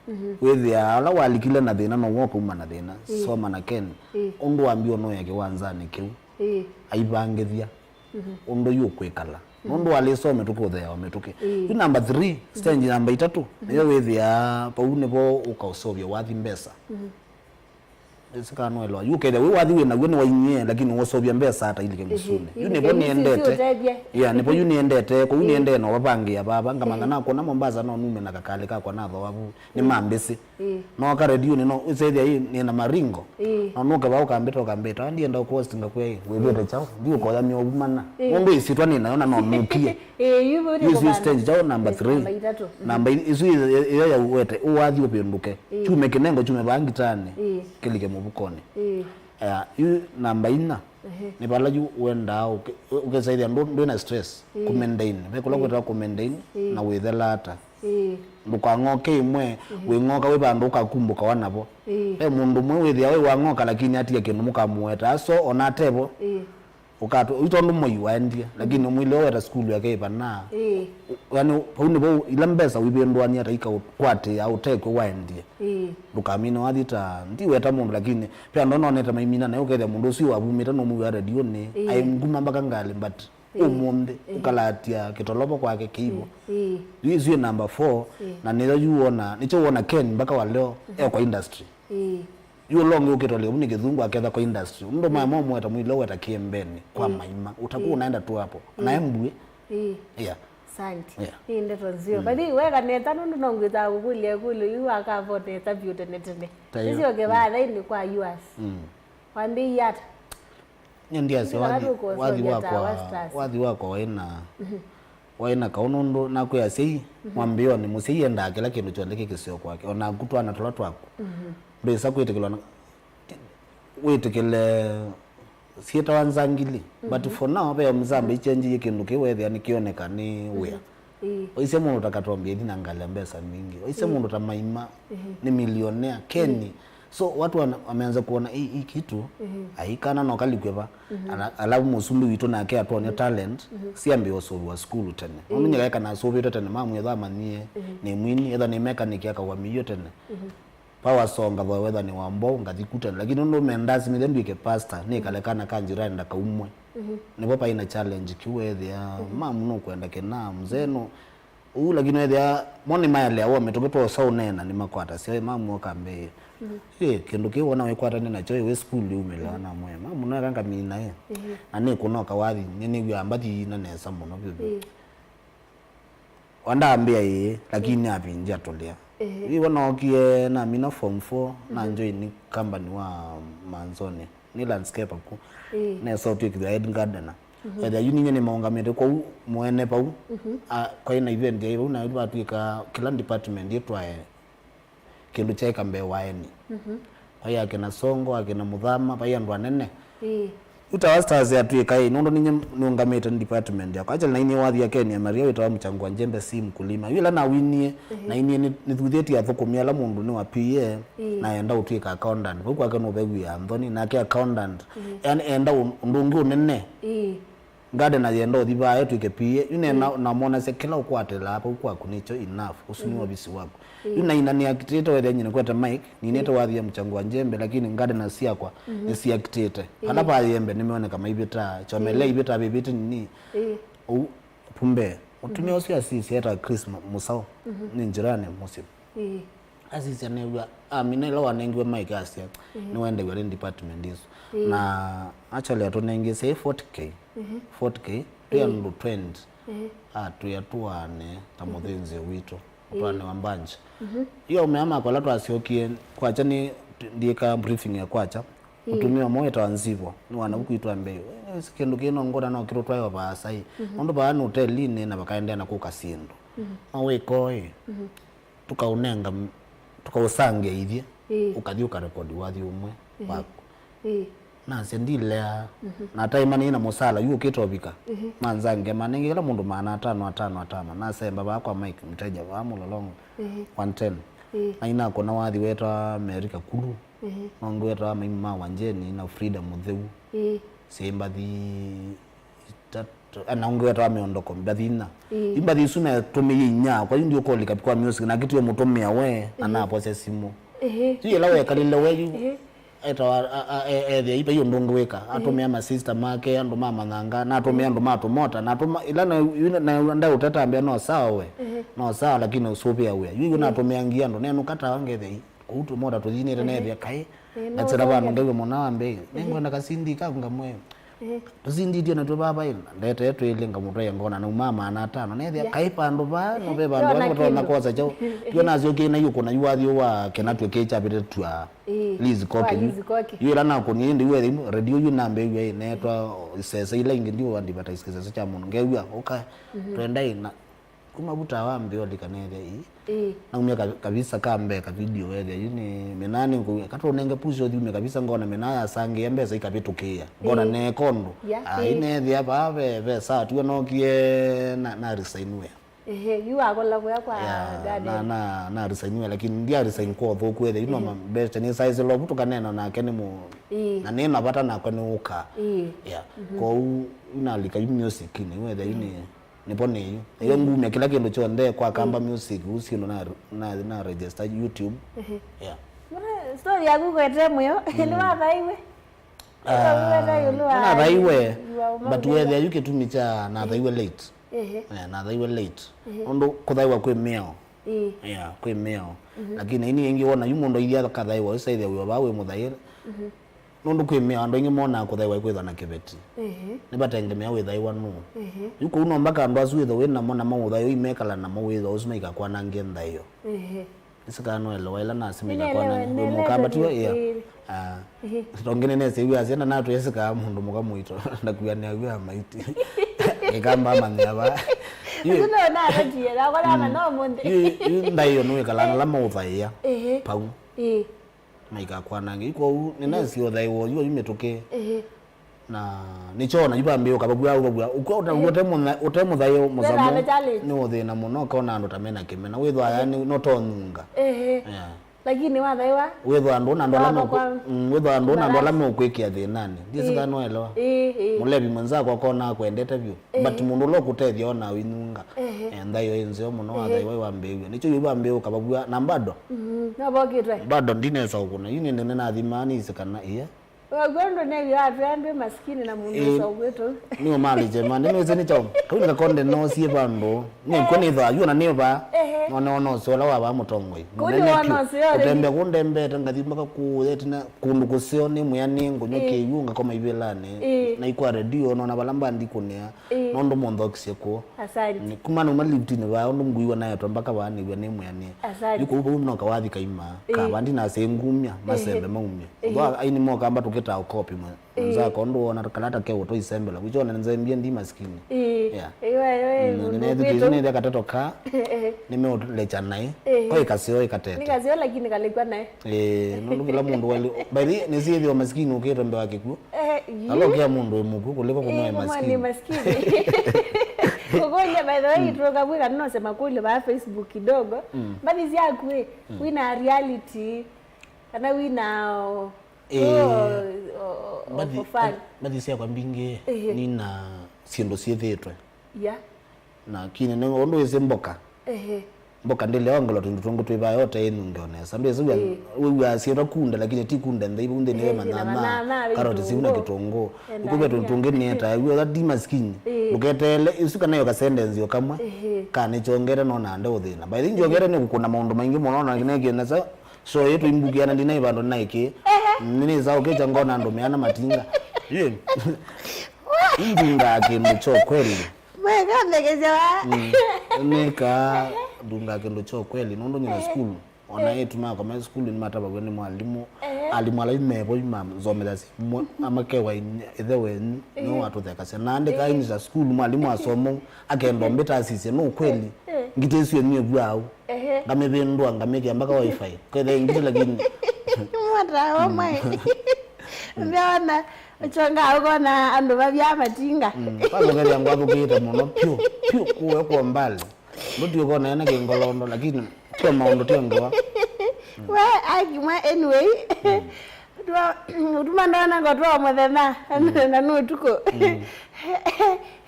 Wĩthĩaa ala walikile na thĩna, no woka uma na thĩna. Soma na Ken. Ũndũ wambie ũnoya kĩwanzanĩ kĩu. Aivangĩthya ũndũ yu ũkwĩkala. Nũndũ walĩsoma mĩtũkĩ ũtheawa mĩtũkĩ. Yu namba three, stage namba itatũ, nĩyo wĩthĩaa, vau nĩvo ũkaũseũvya wathi mbesa. Nĩsĩ kana nũelewa. Yu ũkethĩa wĩ wathi wĩ naw'o nĩwainyie, lakini ũũseũvya mbesa ata ilike ngũsũnĩ. Yu nĩvo nĩendete. Yeah, nĩvo yu nĩendete, kwoou nĩendee na ũvavangĩa vava, ngamanya nakũna Mombasa no nume na kakalĩ kakwa nathooa vu. Nĩ mambĩsĩ. No ka redionĩ no, ũsethĩa ĩ, nĩna maringo. No nũke vaa ũkambĩta, ũkambĩta, "Ah, ndienda ũkũhost ngakwĩa ĩ, wĩvĩte kyaũ? Ndiũkoya mĩovu mana." Nũndũ ĩsyĩtwa nĩnayo na no nũkie. Ĩĩ, yu vau nĩ Yu ĩsu kũvanda. Stage yao number Ĩĩ, three. Namba itatũ. Namba i- ĩsu ĩ- ĩ- ĩyo ya ũwete, ũwathi ũvĩndũke. Ĩĩ. Kyumĩa kĩnengo kyume vaa ngitanĩ. Ĩĩ. Kĩlike mũvukonĩ. Ĩĩ. Aya, yu namba ina. Ehe. Nĩ vala yu wendaa ũke- ũ- ũkesaithia ndũ- ndwĩna stress. Ĩĩ. Kũmaintain. Ve kũla kwĩtawa kũmaintain na wĩthela ata. Ĩĩ. Ndũkang'oke ĩmwe, wĩng'oka wĩ vandũ ũkakumbũka wanavo. Ĩĩ. Ve mũndũ ũmwe wĩthĩa wĩ wang'oka lakini atie kĩndũ mũkamũwetaa. So, ona atevo, Ĩĩ. ũkatũ- yu tondũ mwei waendie, lakini ũmwĩle ũweta sukulu yake ĩvanaa. Ĩĩ. Yani, vau nĩvo ila mbesa wĩvĩndũania ta ikaũkwatĩĩa ũtekwe waendie. Ĩĩ. Ndũkamine wathi ta, ndiweta mũndũ, lakini ve andũ nonete maimina nayo ũkethĩa mũndũ ũsu wavumĩte nũmũw'a redionĩ, Ĩĩ. Aĩ nguma mpaka ngalĩ, but Ĩĩ. Ũmũnthĩ, Ĩĩ. Ũkalatia kĩtolovo kwake kĩivo. Ĩĩ. Yu ĩsu ĩ number four, Ĩĩ. Na nĩyo yu wona, nĩkyo wona Ken mpaka wa leo, e kwa industry. Ĩĩ. Yu ũla ũngĩ ũkĩtwa lĩu nĩ kĩthungu aketha kwa industry. Ũndũ maya momweta mwĩlo weta kĩembenĩ, kwa Ĩĩ. Maima. Utakuwa Ĩĩ. Unaenda tu hapo. Ĩĩ. Naye mbuĩ. Ĩĩ. Yeah. Asante. Yeah. Hii ndeto nzio. Mm. But hii weka neta nũndũ no ngwĩtaa kũkũlya ĩkũlyo yu wakavo neta vyũ tene tene. Ta yu. Sisi okevaa thaini kwa U S. Mm. Wambĩie ata? Nĩ ndiasya Nĩ kana wathi, wathi tũkũsũngĩa ta wakwa, Westers. Wathi wakwa waĩ na, waĩ na kaũ nũndũ nakwĩa asyai, mwambĩĩonĩ mũsyai endaa kĩla kĩndũ kyonthe kĩ kĩseo kwake, o naku twana tũla twaku. Ndwĩsa kwĩtĩkĩlwa na, wĩtĩkĩle syĩtawa nzangili. But for now, ve mzamba ichenjie kĩndũ kĩu wethĩa nĩkĩoneka nĩ wĩa. Ĩĩ. Oisye mũndũ ta Katombi ĩthi na ngalĩ ya mbesa mbingĩ. Oisye mũndũ ta Maima nĩ millionaire. Kenny. So watu wana- wameanza kuona hii, hii kitu aikana no kalikwe va. Ala- alafu mũsumbĩ witũ nake atwonye talent, siambĩe ũsũvĩwa sukulu tene. Mamenye kaeka nasũvĩtwe tene, mamu etha amanyie nĩ mwini, etha nĩ mechanic akaua mĩio tene. Vawasonga though whether nĩ wa mbou ngathi ku tene, lakini nũndũ mendaa simĩthe ndwĩke pastor, nĩkale kana ka njirani ndakaumwe. Nĩvo paĩ na challenge kĩu wethĩa mamu nũkwenda kĩna mzee no ũu, lakini wethĩa mo nĩmaelea wo mĩtũkĩ twosa ũneena nĩmakwatasya, "Ĩ, mamu oka mbee." Ĩ, kĩndũ kĩu wona wĩkwatane nakyo ĩ wĩ school yumĩla na mwe mamu no eka ngamina ĩ. Na nĩkũnoka wathi nĩnĩw'aa mbathi ina nesa mũno vyũ vyũ. Wandambĩa ĩĩ, lakini avinja tũlĩa. Ĩĩ. Ĩĩ wanookie namina form four, na join company wa Manzoni. Nĩ landscaper ku. Ĩĩ. Nesa ũtwĩkĩthwa head gardener. Wethĩa yu ninyie nĩmaũngamĩte kwoou mũene vau. A, kwaĩ na event yaĩ vau na vatwĩka kĩla department ĩtwae kĩndũ kyaĩka mbee wa aeni. Vai akina Songo, akina Mũthama, vai andũ anene. Ĩĩ. Yu ta wa Stars yatw'ĩka ĩ, nũndũ ninyie nĩũngamĩte department yakwa. Actually, nainie wathi ya Kenya Maria wĩtawa Mchango wa Njembe si mkulima. Yu ĩla nawinie, nainie nĩ- nĩthuthĩtie athũkũmi ala mũndũ nĩ wa P A, na enda ũtw'ĩka accountant. Vau kwake nũvew'ĩa nthoni, nake accountant. Yani enda ũ- ũndũ ũngĩ ũnene. Ĩĩ. Gardener yenda ũthi vaa etw'ĩke P A. Yu nena- namonasya kĩla ũkwatĩlaa vau kwaku nĩkyo enough. Ũsu nĩ ovisi waku. Yu naina nĩakitĩte wethĩa nyie nĩkwete mic, ninĩte wathi ya Mchango wa Njembe, lakini gardener syakwa nĩsiakitĩte. Vala va yembe nĩmeoneka maivĩtaa, chomele ivĩtaa vĩvĩte nini. Ũu pumbe. Mũtumĩa ũsu asisya etawa Chris Mu- Musau. Nĩ njirani mũsyĩ. Asisya nĩw'a amina ĩla wanengiwe mic asya nĩwendew'a nĩ department ĩsu. Na actually atũnengie syai forty K. Forty K, twĩ andũ twenty. Atwĩa tũane ta mũthĩnzĩo witũ, ũtwaane wa mbanji. Yu aumĩa makwa ala twasyokie kwakya nĩ ndiĩka briefing ya kwakya. Mũtumĩa ũmwe wĩtawa Nzivo, nĩ wa navu kwitũ ambei, "Ĩsi kĩndũ kĩĩ no ngwona no kĩtũtwae o vaasa ĩ. Nũndũ vaa nĩ ũtelinĩ na vakaendeea na kũka syĩndũ. No wĩka ũĩ, tũkaũnenga m- tũkaũsangĩa ithyĩ, ũkathi ũkarekodi wathi ũmwe waku." Nasya ndilea. Na ataĩmanĩie na mũsala yu ũkĩte ũvika. Manzange manenge kĩla mũndũ maana atano atano atano. Nasemba vaa kwa Mike Mteja vaa Mũlolongo one ten. Na inakũna wathi wetawa Mary Kakulu. Na ũngĩ wetawa Maimu ma Wanjeni na Frida Mũtheu. Syĩ mbathi itatũ, na ũngĩ wetawa Mĩondoko, mbathi inya. Ii. Imbathi isu natũmĩie inya, kwa hiyo ndiũkũlika kwa music, na kĩtio mũtũmĩa we, na naposya simũ. Ĩhĩ. Yu ĩla wekalile we yu, ĩhĩ, etawa, a- a- e- ethĩa ipa yu ũndũ ũngĩ wĩka, atũmĩa masista make, andũ ma manyanga, na atũmĩa andũ ma tũmota, na atũma, ĩla na- yu na- na- ndaũteta ambĩa no sawa we, no sawa, lakini ũsũvĩa wĩa. Yu yu natũmĩa ngi andũ, nenũka tawa ngethĩa ii. Kũu tũmota tũthinĩte neethĩa kaĩ. Ĩĩ, no ngasĩla vandũ ngaigua mũna wa mbei. Nĩngwenda kasindi kau ngamwe. Ehe. Tũsindĩtye natw'o vaa vai, ndetee twĩlĩ ngamũtwaĩa ngona naumaa maana atano. Nethĩa, yeah, kaĩ vandũ vaa, no ve vandũ vaa nũtonya kwosa kyaũ. Tw'o nasyokĩe na yu kũna yu wathi wa kĩna tw'o kĩ kyavĩte twa Ĩĩ. Liz Koke. Wa Liz Koke. Yu ĩla nakũnie ĩndĩ yu ethĩmu, radio yu nambĩĩw'a ĩ, neetwa isese ila ingĩ ndiũ advertise kĩsese kya mũndũ. Ngew'a, ũka, twenda ĩ, na kuma vu tawa mbĩolika neethĩa ii. Ĩĩ. Naumya ka-, kavisa ka mbee ka video weethĩa yu nĩ mĩnaa nĩngũw'a. Katũnenge push ũthiumye kavisa ngona mĩnaa yasangĩĩa mbesa ikavĩtũkĩĩa. Ngona Ĩĩ. Neeka ũndũ. Ya, ai ĩĩ. Neethĩa vaa ve, ve saa tuo nookie na, na resign wĩa. Ehe, yu wakola kũya kwa Yeah, garden. Na, na, na resign wĩa, lakini ndia resign kwa ũthũku weethĩa yu no Ĩĩ. Mabete nĩ size lovu tũkaneena nake nĩ mũ-, Ĩĩ. Na nĩ na vata nakwa nĩ ũka. Ĩĩ. Yeah. Kwoou nalika yu music nĩ weethĩa yu nĩ Nĩvo nĩyu. Ĩyo ngumya kĩla kĩndũ kyonthe kwa Kamba Music, ũu syĩndũ na, na, na register YouTube. Ehe. Yeah. Mbona story yaku kwete mwĩo? Nĩwathaiwe? Ah, Nĩwathaiwe ĩũlũ wa nathaiwe, wa but ũmauthaiwa. Weethĩa yu kĩtumi kya nathaiwe late. Ehe. Eh, nathaiwe late. Ehe. Nũndũ kũthaiwa kwĩ mĩao. Ĩĩ. Yeah, kwĩ mĩao. Lakini ini ĩngĩ wona yu mũndũ aithia akathaiwa, ũsaithia wĩo vaa wĩ mũthaĩre. Nũndũ kwĩ mĩao andũ aingĩ monaa kũthaiwa kwĩthwa na kĩveti. Ehe. Nĩvatengemea wĩthaĩwa nũũ. Ehe. Yu kũu no mbaka andũ asu wĩthwa wĩ namo na maũthaĩo imekala namo wĩthwa ũsu maikakwanangie nthaĩo. Ehe. Nĩsikaa noelewa ĩla nasi maikakwanangie. Nĩnelewa, wĩ mũkamba tiwe, nĩnelewa, ĩa. Ĩĩ. Ah. Ehe. Tongi nĩnesĩ yu asya na natwĩsikaa mũndũ mũka mũito ndakuanĩa wĩa maiti. Ĩkamba amanyĩa vaa. Yu- Ũsu no naretie, nakwa nama no mũnthĩ. Yu- yu nthaĩo nĩwĩkalaa na ala maũthaĩa. Ehe. Pau. Ĩĩ. Maikakwanange. Yu kwoou nĩnasĩ ũthaĩwa ũyu oyu mĩtũkĩ. Ehe. Na nĩkyo ona yu vambĩĩa ũkavavw'a ũvavw'a ũkw'a ũte mũthaĩ mũsamo. Wethaa challenge. Nĩ ũthĩna mũno ũkona andũ ta mena kĩmena wĩthwa yani no tonyunga. Ehe. Yeah. Lakini wathaiwa wĩthwa andũ na andũ ala meũkwĩkĩa thĩnanĩ. Ndiĩsĩ kana noelewa. Ĩĩ, ĩĩ. Mũlevi mwenzako akona akwendete vyũ. But mũndũ ũla ũkũtethya ona ũinyunga. Ehe. Eh, nthaĩo ĩ nzeo mũno wathaiwa wambĩĩw'e. Nĩkyo yu vambĩĩa ũkavavw'a na bado. Mhm. No vokĩtwe. Bado ndinesa ũkũna. Yu nĩndĩ nĩnathimaa nĩsĩ kana ĩya. Wakw'a ndũ new'ĩa atwĩa ndwĩ masikini na mũndũ ũsa ũkwĩtũ. Nĩ ũmalĩkye mande nĩwĩsĩ nĩ kyaũ. Kau nĩ kakonde noosie vandũ. Nĩkw'o nĩthwa yu ona nĩ vaa. Ehe. None ona ũseo ũla wa vaa mũtongoi. Kũu nĩ wona ũseo. Kũtembea kũndembete ngathi mpaka kũũya ĩtina kũndũ kũseo nĩ mwĩanĩ ngũnywa kĩw'ũ ngakoma ivĩlanĩ. Ĩĩ. Na ikwa redio nona vala mbandi kũnĩa. Ĩĩ. Nũndũ mũnthokisye kũũ. Asante. Nĩ kuma nauma liftinĩ vaa ũndũ ngũiwa naetwa mpaka vaa nĩw'a nĩ mwĩanĩe. Asante. Yu kũu vau no kawathi kaima. Ĩĩ. Kava ndinasĩ ngumya masembe maumye. Ĩĩ. Vaa aini mokamba tũkĩtaa ũkopi mwe. Ĩĩ. Nzako ũndũ wona kalata keũ tũisembela. Kuchona nzembie ndi maskini. Ĩĩ. Yeah. Ĩĩ, we, we, mm, mũndũ nĩnethukĩĩsye kwĩtũ. Nĩthĩa kateto ka. Ĩĩ. Nĩmeũlecha naĩ. Ĩĩ. Kwa ikaseo ikatete. Nĩ kaseo lakini kalekwa naĩ. Eh, nũndũ kĩla mũndũ wali, by the way, nĩsyĩthĩwa masikini ũkĩte mbee wa kĩkw'ũ. Eh, yu. Ala ũkĩa mũndũ wĩ mũkw'ũ kũlĩko kũmwe masikini. Eh, kũmwe nĩ masikini. Kũkũlya, by the way, mm, tũkavw'ĩka nose makũlyo vaa Facebook kidogo. Mm. Mbathi syaku ĩ, mm, wĩna reality, kana wĩna o-, eh, o-, o-, o-, mbathi, for fun? Mbathi syakwa mbingĩ, ehe, nina syĩndũ syĩthĩĩtwe. Yeah. Na kĩnene ũndũ wĩsĩ mboka. Ehe. Mboka ndĩlea ongela tũndũ tũngĩ twĩ vaa yote ĩnunge o nesa. Ndwĩsĩ wĩa, ĩĩ, wĩw'aa syĩtwa kunde, lakini ti kunde nthei, vau nthĩnĩ ve, eh, manyanya, manyanya, karoti, siu na kĩtũngũ. Kĩtũngũ. Eh, nĩkũvya tũndũ tũngĩ nĩetae w'o, that ti maskini. Ĩĩ. Ndũketeele, ĩsu kana yo ka sentence o kamwe, ehe, ka nĩkyongete no nande ũthĩna. By the way, ngyongete nĩ kũkũna maũndũ maingĩ mũno, na nĩkĩnesa, so ĩ tũimbukĩana ndinaĩ vandũ naĩkĩ. Ehe. Nĩnĩsaa ũkĩkya ngona andũ meana matinga. Yĩ. Ndungaa kĩndũ kyo kweli. Mweka nthekesya wa. Mm. Nĩkaa ndunga kĩndũ kyo kweli, nũndũ nyina sukulu. Ona, eh, ĩtu makoma sukulu nĩmatavaw'a nĩ mwalimũ. Eh. Alimũ ala mevo imathomethasya mwe-, amakewa inya-, ĩthe wenyu, eh, nĩwe watũthekasya. Na andĩka, eh, inita sukulu, mwalimũ asoma, akenda mbĩta asisye, no kweli. Eh. Ngitĩ isu yenyu ĩvw'aa au. Ehe. Ngamĩvĩndũa, ngamĩkĩa mpaka wifi. Kethe ngitĩ lakini. Mwatawa mwaĩ. Ndiona. Ũkyongaa ũkona andũ mavyaa matinga. Mm, kwanza ũkethĩa ngwathũkĩĩte mũno, pyũ, pyũ, kũwe kwa mbali. Ndũti ũkona ena kĩngolondo, lakini tio maũndũ tio ngewa. We, akimwe, anyway. Mm. Twa-, ũtuma ndona ngotwa mũthenya, mm, na nĩ ũtukũ. Mm.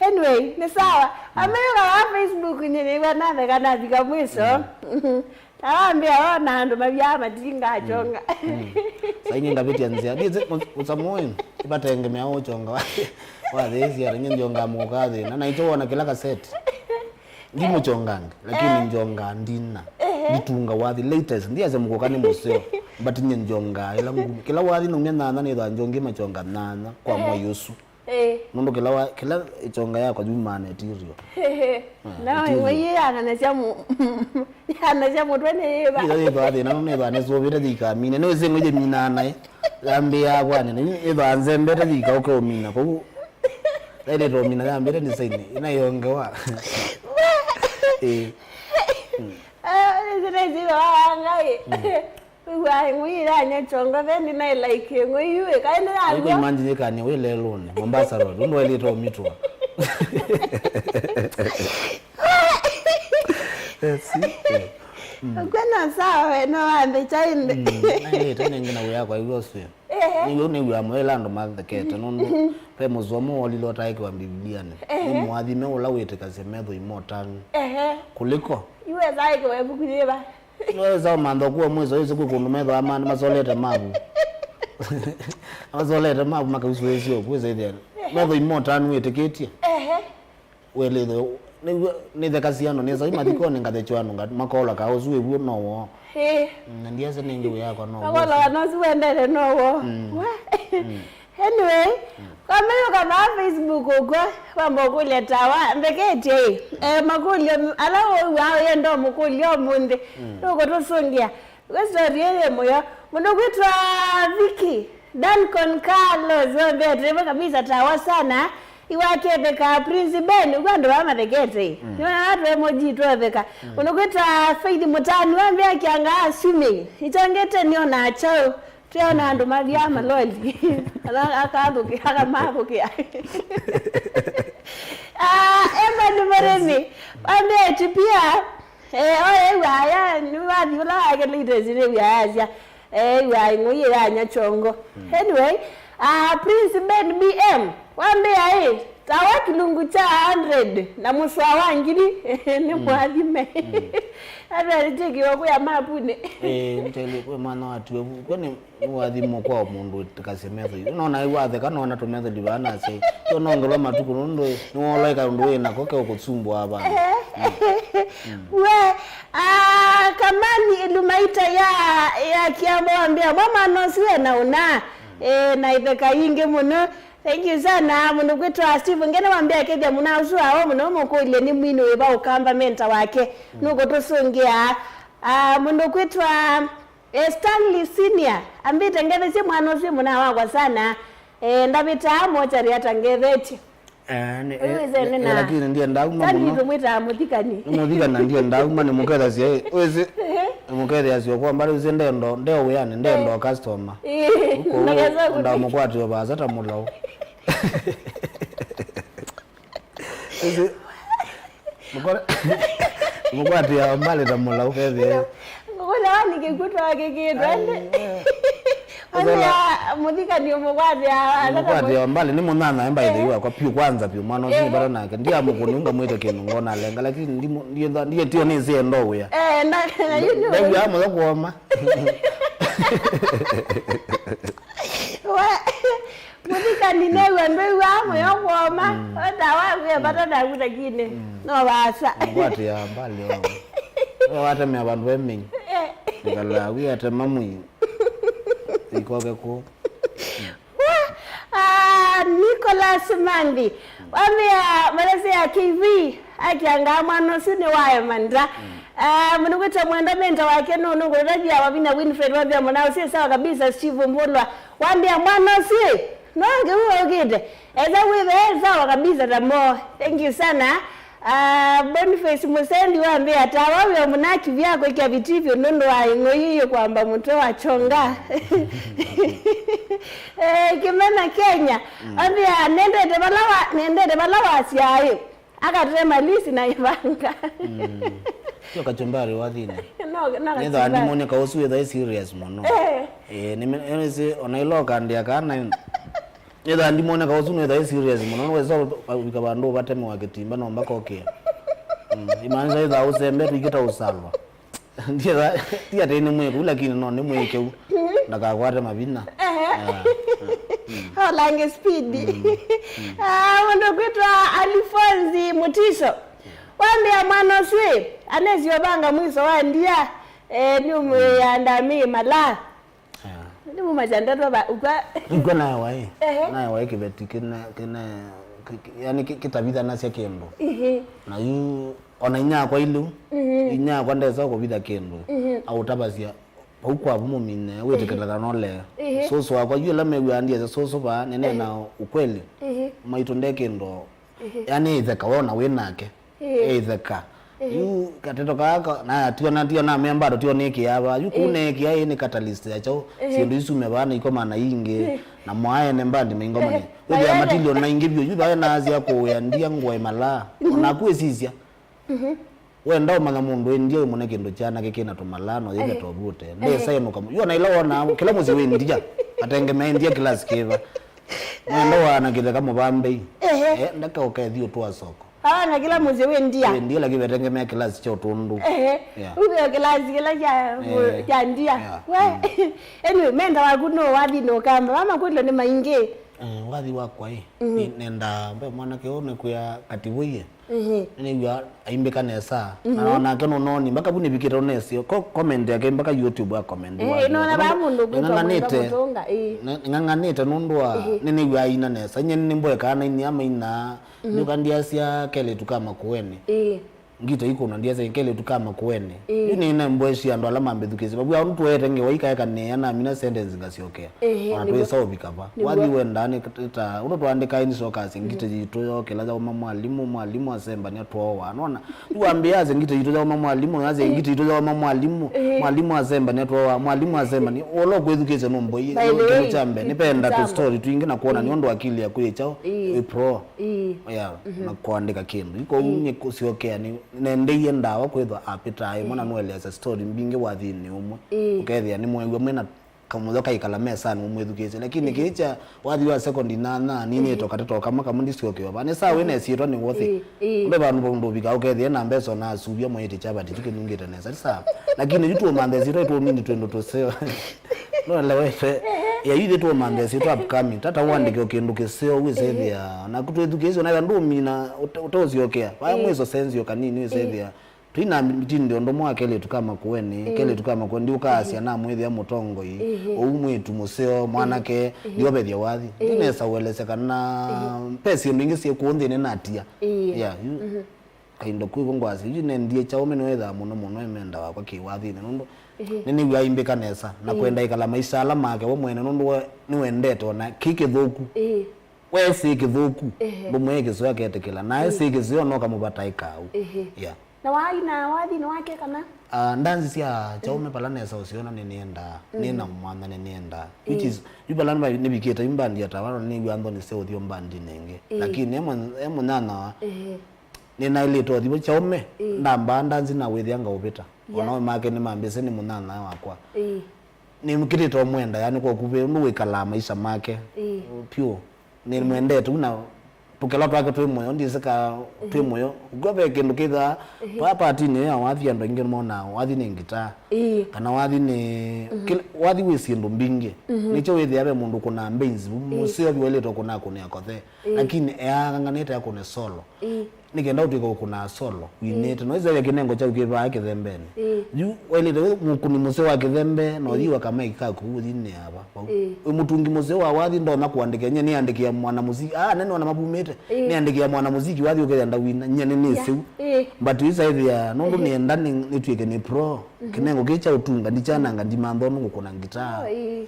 Anyway, nĩ sawa. Mm. Ameyũka wa Facebook nyinĩw'a natheka navika mwiso. Mm. Awambĩa ona andũ mavyaa matinga achonga. Mm. Mm. Saingi ngavĩtya nzĩa. Ndiĩsĩ, ũsamu ũyũ, ivatengemea ũchonga wa, wa thĩĩsya, ringĩ njonga mũka thĩna. Na icho wona kĩla kaseti. Ndi mũchongange, lakini, eh, njonga ndina. Ehe. Nditunga wathi latest. Ndiasya mũkũka nĩ mũseo. But nye njonga ĩla ngumi. Kĩla wathi naumya nyanya nĩthaa njongi machonga nyanya kwa, eh, mwai ũsu. Eh. Nũndũ kĩla wa, kĩla ĩkyonga yakwa yumaa na material. Hehe. Ah, na material. Ĩng'oi yĩ yananasya mu-, yanasya mũtwe nĩ yĩva. Ĩla yĩthwa thĩna nũndũ nĩthwa nĩsũvĩte thikamine. Nĩwĩsĩ ĩng'oi yĩminaa naĩ. Yambĩĩa kwanĩ, na yu ĩthwa nzembete thika ũkeũmina. Kwoou, yaĩlĩte ũmina yambĩte design. Ĩna ĩongewa. Eh. Ah, nĩsĩ nĩsĩ wa Ngai. Mm. Wĩw'aa ĩng'oi yĩyanya kyongo, then naĩ like ĩng'oi yu ĩkaĩ nĩ yalua. Imagine yĩkanie wĩ lelũnĩ, Mombasa Road, ũndũ waĩlĩte ũmitwa. Eh, si, eh. Mm. Kwĩ na sawa we no wambe chainde. Mm, naĩlĩte nĩngĩ na wĩa kwa iw'o swe. Ehe. Nĩw'o nĩw'aa moyo ĩla andũ mathekete, nũndũ ve mũsomo wolile ũtaĩkĩwa Mbivilianĩ. Ehe. Nĩ mũathime ũla wĩtĩkasya metho imotanu. Ehe. Kũliko. Iwe zaĩkĩwa ĩvuku yĩva? Nĩwesa ũmantha ũkũa mwĩso wĩsĩ kwĩ kũndũ methĩwa ma-, masolete mavu. Masolete mavu makausũĩsya ũkwĩsa ĩthĩa. Metho imotanu wĩtĩkĩtye. Ehe. Welĩthe, nĩw'o, nĩthekasya andũ nĩsa, imathikonĩ ngathekya andũ nga-, makola kaa ũsu wĩw'o no woo. Ĩĩ. Mm, na ndiasya nĩngĩ wĩa yakwa no woo. Makola kana ũsu wendete no woo. Mm. We. Mm. Anyway, mm, kwambĩlĩka vaa Facebook ũkw'a, kwamba ũkũlya tawa, mbeketye ĩ. Eh, makũlyo ala ũw'aa ũyenda ũmũkũlya ũmũnthĩ. Mm. Nũkũtũsũngĩa. Wĩ story ĩyĩ mũyo. Mũndũ kwĩtwa Vicky, Dancon Carlos, wambĩte ĩvo kabisa tawa sana. Iwaketheka Prince Ben, ũkw'a andũ vaa mathekete ĩ. Mm. Nĩona watu emoji twotheka. Mm. Mũndũ kwĩtwa Faith Mũtani, wambĩa kĩanga assuming. Ĩkyangĩte nĩona kyaũ. Twĩona andũ mathyaa maloli. Ala akathũkĩa, akamathũkĩa. Ah, Evan Mũrĩmi, wambĩĩtye pia, eh, oye waya, nĩwathi ũla wake latest nĩ wia yasya, eh, wia ĩng'oi yĩyanya kyongo. Mm. Anyway, ah, Prince Ben B M, wambĩa ĩ, tawa kĩlungu kya hundred na mũswa wa ngili, nĩ, mm, mwathime. Mm. Atwalĩtye kĩoko ya mapunĩ. Eh, nĩteli kwĩ mwana wa tuevu. Kwani Nĩwathimwa kwa mũndũ wĩtĩkasya Methodist. Nona yu watheka, nona tũ Methodist vaa nasya, tyo nongelwa matukũ nũndũ nĩwoloeka ũndũ wĩ nako ke ũkũsumbũa vandũ. Mm. We, ah, Kamani ĩlumaita ya, ya Kiambo wambĩa, mwa mwana ũsu ena ũna, eh, na itheka yingĩ mũno. Thank you sana. Mũndũ kwĩtwa Steve Ngene wambĩa kethĩa mũna ũsu awo mũno mũkũlye nĩ mwini wĩva ũkamba mentor wake. Mm. Nũkũtũsũngĩa. Ah, mũndũ kwĩtwa Eh, Stanley Senior, ambĩte ngethesye mwana ũsu mũna wakwa sana. Eh, ndavĩtaa mochari atangethetye. Eh, nĩ, eh, wĩsĩ nĩ, nĩ na, lakini ndiendaa uma Stanley mũno. Tũmwĩtaa mũthikani. Nĩ mũthikani na ndiendaa uma nĩ mũkethasya, eh, wĩsĩ, ehe, nĩ mũkethasya kwa mbali wĩsĩ ndendo, ndeo wĩanĩ, ndendo, eh, customer. Eh, kwoou ndakesa kũthi. Ndamũkwatĩo vaasa ta mũlau. Ĩsĩ, mũkore-, mũkwatĩa mbali ta mũlau kethĩe. Ngũkũlewa nĩ kĩkw'ũ twakĩkĩtwe. Ai, eh. Ona mũthikani ũmũkwatĩa, mũkwatĩa mbali, nĩ mũnyanyae by the way wakwa piũ kwanza piũ, mwana ũcio, eh, nĩ vata nake. Ndiamũkũni, ngamwĩta kĩndũ ngona alenga, lakini ndimu-, ndienda, ndietio nĩ ĩsĩ endo wĩa. Eh, na, na, you know. Ndew'a mũyo kuoma. Wa-, mũthikani new'a ndwĩw'aa mũyo kũoma. Mm. Ota waw'e vata naku lakini no vaasa. Ngwatĩa mbali wao. Wewe watemea vandu ve mĩi. Eh. Ngala wĩ atema mwĩĩ. Ikoke kũ. Ah, Nicholas Manthi. Wambĩa malezi ya K V, akiangaa mwana ũsu nĩ waema nda. Mm. Ah, mũndũ kwĩtwa Mwenda menta wake nũnũkũtavya wavina Winfred wambĩa mwana ũsu sawa kabisa, Steve Mbulwa. Wambĩa mwana ũsu, no ngeũ ũkĩte. Eza wĩthe sawa kabisa tamo. Thank you sana. Ah, Boniface Musendi wambĩa tawa wĩo mũnaki vya kwĩkĩa vitivyo nũndũ wa ĩng'oi yĩkwamba mũtwe wa chonga. Eh, Kimena Kenya. Mm. Wambĩa nendete vala wa, nendete vala wasyaĩ. Akatema lisi na ivanga. Mm. Sio kachumbari wa thina. No, no. Nĩtha kachumbari. Ndimone kausu wĩtha serious mũno. Eh. Eh, nime-, nĩmĩsĩ ona ilo kandĩa kana. Nĩtha ndimone kausu nĩtha serious mũno. Nĩwesa ũvika vandũ ũvatemewa kĩtimba no mbaka ũkĩa. Mm. Imaanisha ĩtha ũsembe twĩkĩta ũsalwa. Ndietha, ti atĩ nĩ mwĩkũ, lakini no nĩ mwĩkĩu. Ndakakwate mavinya. Ehe. Ah, ah, mm. Olange speed. Mm, mm. Ah, mũndũ kwĩtwa Alifonsi Mutiso. Wambĩa mwana ũsu ĩ, anesi ovanga mwiso wa ndia, eh, nĩ ũmwĩĩa ndamĩ mala. Ah. Nĩ mumasya ndeto ba, ũkwa. Nĩkw'a naewa ĩ. Ehe. Naewa ĩ kĩveti kĩne, kĩne, kĩ- kĩ- yani kĩ- kĩtavithanasya kĩndũ. Ĩhĩ. Na yu, ona inyakwa iliu, inyakwa ndesa kũvitha kĩndũ, aũtavasya, vau kwavu mũmine, wĩtĩkĩla kana ũlee. Ĩhĩ. Sũsũ wakwa, yu ĩla mew'aa ndiasya sũsũ vaa, nĩneena ũkweli, maitũ nde kĩndũ, yani ĩtheka we ona wĩ nake. Ĩĩ. Ĩtheka. Ĩĩ. Yu kateto kaa ka- na ationa ationa namea bado tio nĩkĩaa va. Yu kũu neekĩa ĩ nĩ catalyst ya kyaũ. Ĩĩ. Syĩndũ isume vaa na ikoma na ingĩ. Ĩĩ. Na mwaene mbandi maingomani. Ĩĩ. Wĩthĩa matilio na ingĩ vyũ. Yu vae naasya kũwĩa ndia ngũa imalaa. Onaku ĩsisya. Wenda ũmanya mũndũ ĩ ndia wĩmũne kĩndũ kyanake kĩna tũmalaa no yĩve tovute. Ndesa ĩnũka. Yu ona ila wona kĩla mũsyĩ wĩ ndia. Atengemea ndia kĩlasi kĩva. Mwenda wana kĩtheka mũvambei. Ehe. Eh, ndaka ũkethio twa soko. Aona kĩla mũsyĩ wĩ ndia. Wĩ ndia lakini vetengemea kĩlasi kya ũtũndũ. Ehe. Yeah. Ũtheo kĩlasi kĩla kya eh, kya ndia. Yeah. We. Mm. Anyway, menda waku no wathi no kamba. Mama kwĩlwe nĩ maingĩ. Eh, wathi wakwa ĩ. Mm. Nenda mbe mwanake ũnĩ kwĩa kativoie. Mhm. Nĩw'a aimbĩka nesa. Mhm. Na onake nũnoni mpaka vu nĩvikĩte ũnesio. Ko comment yake mpaka YouTube a comment. Eh, nona ba mũndũ ng'ang'anĩte. Nĩng'ang'anĩte nũndũ wa nĩnĩw'a aina nesa. Nye nĩmbwekaa na inia maina. Mhm. Nĩũka ndiasya kelĩtu ka Makueni. Eh. Ngita ikũna ndiasya kelĩtu ka Makueni. Eh. Yu nĩna mbweshi andũ ala mambĩthukĩsye. Vavua ũndũ tuete ngewa ikaekanĩa na mina sentence ngasyokea. Ehe, ona twĩsa ũvika va. Wathi wendaa nĩ ta ũndũ twaandĩkae nĩsokasya ngita yitũ yookĩla yauma mwalimũ, mwalimũ asembania twoowa. Nona? Yu wambĩasya ngita yitũ yauma mwalimũ, nasya ngita yitũ yauma mwalimũ, mwalimũ asembania twoowa, mwalimũ asembania. Ũla ũkwĩthukĩĩsya nũmboi kĩndũ kya mbee nĩvenda tũ story twingĩ na kwona nĩ ũndũ akili yaku yĩ kyaũ, ĩ pro. Yeah, na kũandĩka kĩndũ. Yu kwoou nĩ kũsyokea nĩ nendeie ndawa kwĩthwa apĩtaa ĩmwe na nũeleasya story mbingĩ wathinĩ ũmwe. Ũkethĩa nĩmweew'a mwĩna kamũtho kaikala mesanĩ ũmwĩthukĩĩsye, lakini kĩĩ kya wathi wa sekondi nana ninĩto katetoka kamwe kamwe ndisyokewa vaa. Nĩ saa wĩna ĩsyĩtwa nĩ worthy. Ĩĩ. Ve vandũ mũndũ ũvika ũkethĩa na mbesa ona asuvya mwĩĩtĩ chavati tu kĩnungĩte nesa. Ti saa. Lakini yu tuũmantha ĩsyĩtwa ĩtũmini twĩndũ tũseo. Nũelewete? Ya yu ithe tuũmantha ĩsyĩtwa upcoming. Tata ũandĩke o kĩndũ kĩseo wĩsethĩa. Naku twĩthukĩĩsye na ndũmina ũteũsyokea. Vaya mwĩso sensio kanini wĩsethĩa. Twĩ na mĩtindĩ ũndũ mwa kelĩtu ka Makueni, kelĩtu ka Makueni, ndiũkaasya namwĩthĩa mũtongoi, ũu mwĩtu mũseo, mwanake, ndiovethya wathi. Ndinesa ũelesya kana ve syĩndũ ingĩ syĩ kũũ nthĩnĩ natia. Yeah, yu, kaindo kwĩvo ngwasya, yu nendie kyaũme nĩwĩthaa mũno mũno emenda wakwa kĩwathinĩ, nũndũ nĩnĩw'aa aimbĩka nesa, na kwenda ĩkala maisha ala make we mwene, nũndũ we nĩwendete ona kĩ kĩthũku. Wesĩ kĩthũku, ndũmwĩe kĩseo aketĩkĩla, nae sĩ kĩseo no kamũvatae kau. Yeah. Na waaina wathi nĩ wake kana? Ah, ndanzi sya kyaũme pala nesa ũsyona nĩnĩendaa, nĩ na mwanya nĩnĩendaa. Which is, yu pala nĩva- nĩvikĩte yu mbandi ya Tawara nĩw'a nthoni sya ũthi mbandinĩ ĩngĩ. Lakini e mũ- e mũnyanyawa, nĩnaĩlĩte ũthi kyaũme, ndambaa ndanzi na wĩthĩa ngaũvĩta. Ona we make nĩmambĩsĩ nĩ mũnyanyawa wakwa. Nĩkĩtĩte ũmwenda, yani kwa ũkuvĩ, ũndũ wĩkalaa maisha make. Pyũ. Nĩmwendete ũu na tũkela twake twĩ mũyo, ndisĩ ka twĩ mũyo. Ũkw'a ve kĩndũ kĩthaa, vaa patinĩ ĩyo ya wathi andũ aingĩ nĩmonaa wathi nĩ ngitaa. Ĩĩ. Kana wathi nĩ, kĩla- wathi wĩ syĩndũ mbingĩ. Nĩkyo wĩthĩa ve mũndũ kũnaa mbainzi, mũseo vyũ waĩlĩte kũnaa kũnĩa kothe. Lakini eang'ang'anĩte akũne solo. Nĩ kenda ũtw'ĩke ũkũnaa solo, winĩte. No ĩseve kĩnengo kyaku kĩ vaa kĩthembenĩ. Yu waĩlĩte wĩ mũkũni mũseo wa kĩthembe, na ũthi wa kamaiki kaku ũthi nĩ ava vau. Wĩ mũtungi mũseo wa wathi, ndonya kũandĩkĩa, nyie nĩandĩkĩa mwanamuziki. Ah, nene ona mavumĩte. Nĩandĩkĩa mwanamuziki wathi ũkethĩa ndawina, nyie nĩ nĩseu. But isaĩthĩa, nũndũ nĩenda nĩ- nĩtw'ĩke nĩ pro. Kĩnengo kĩĩ kya ũtunga, ndikyananga, ndimantha ũndũ ngũkũna ngitaa.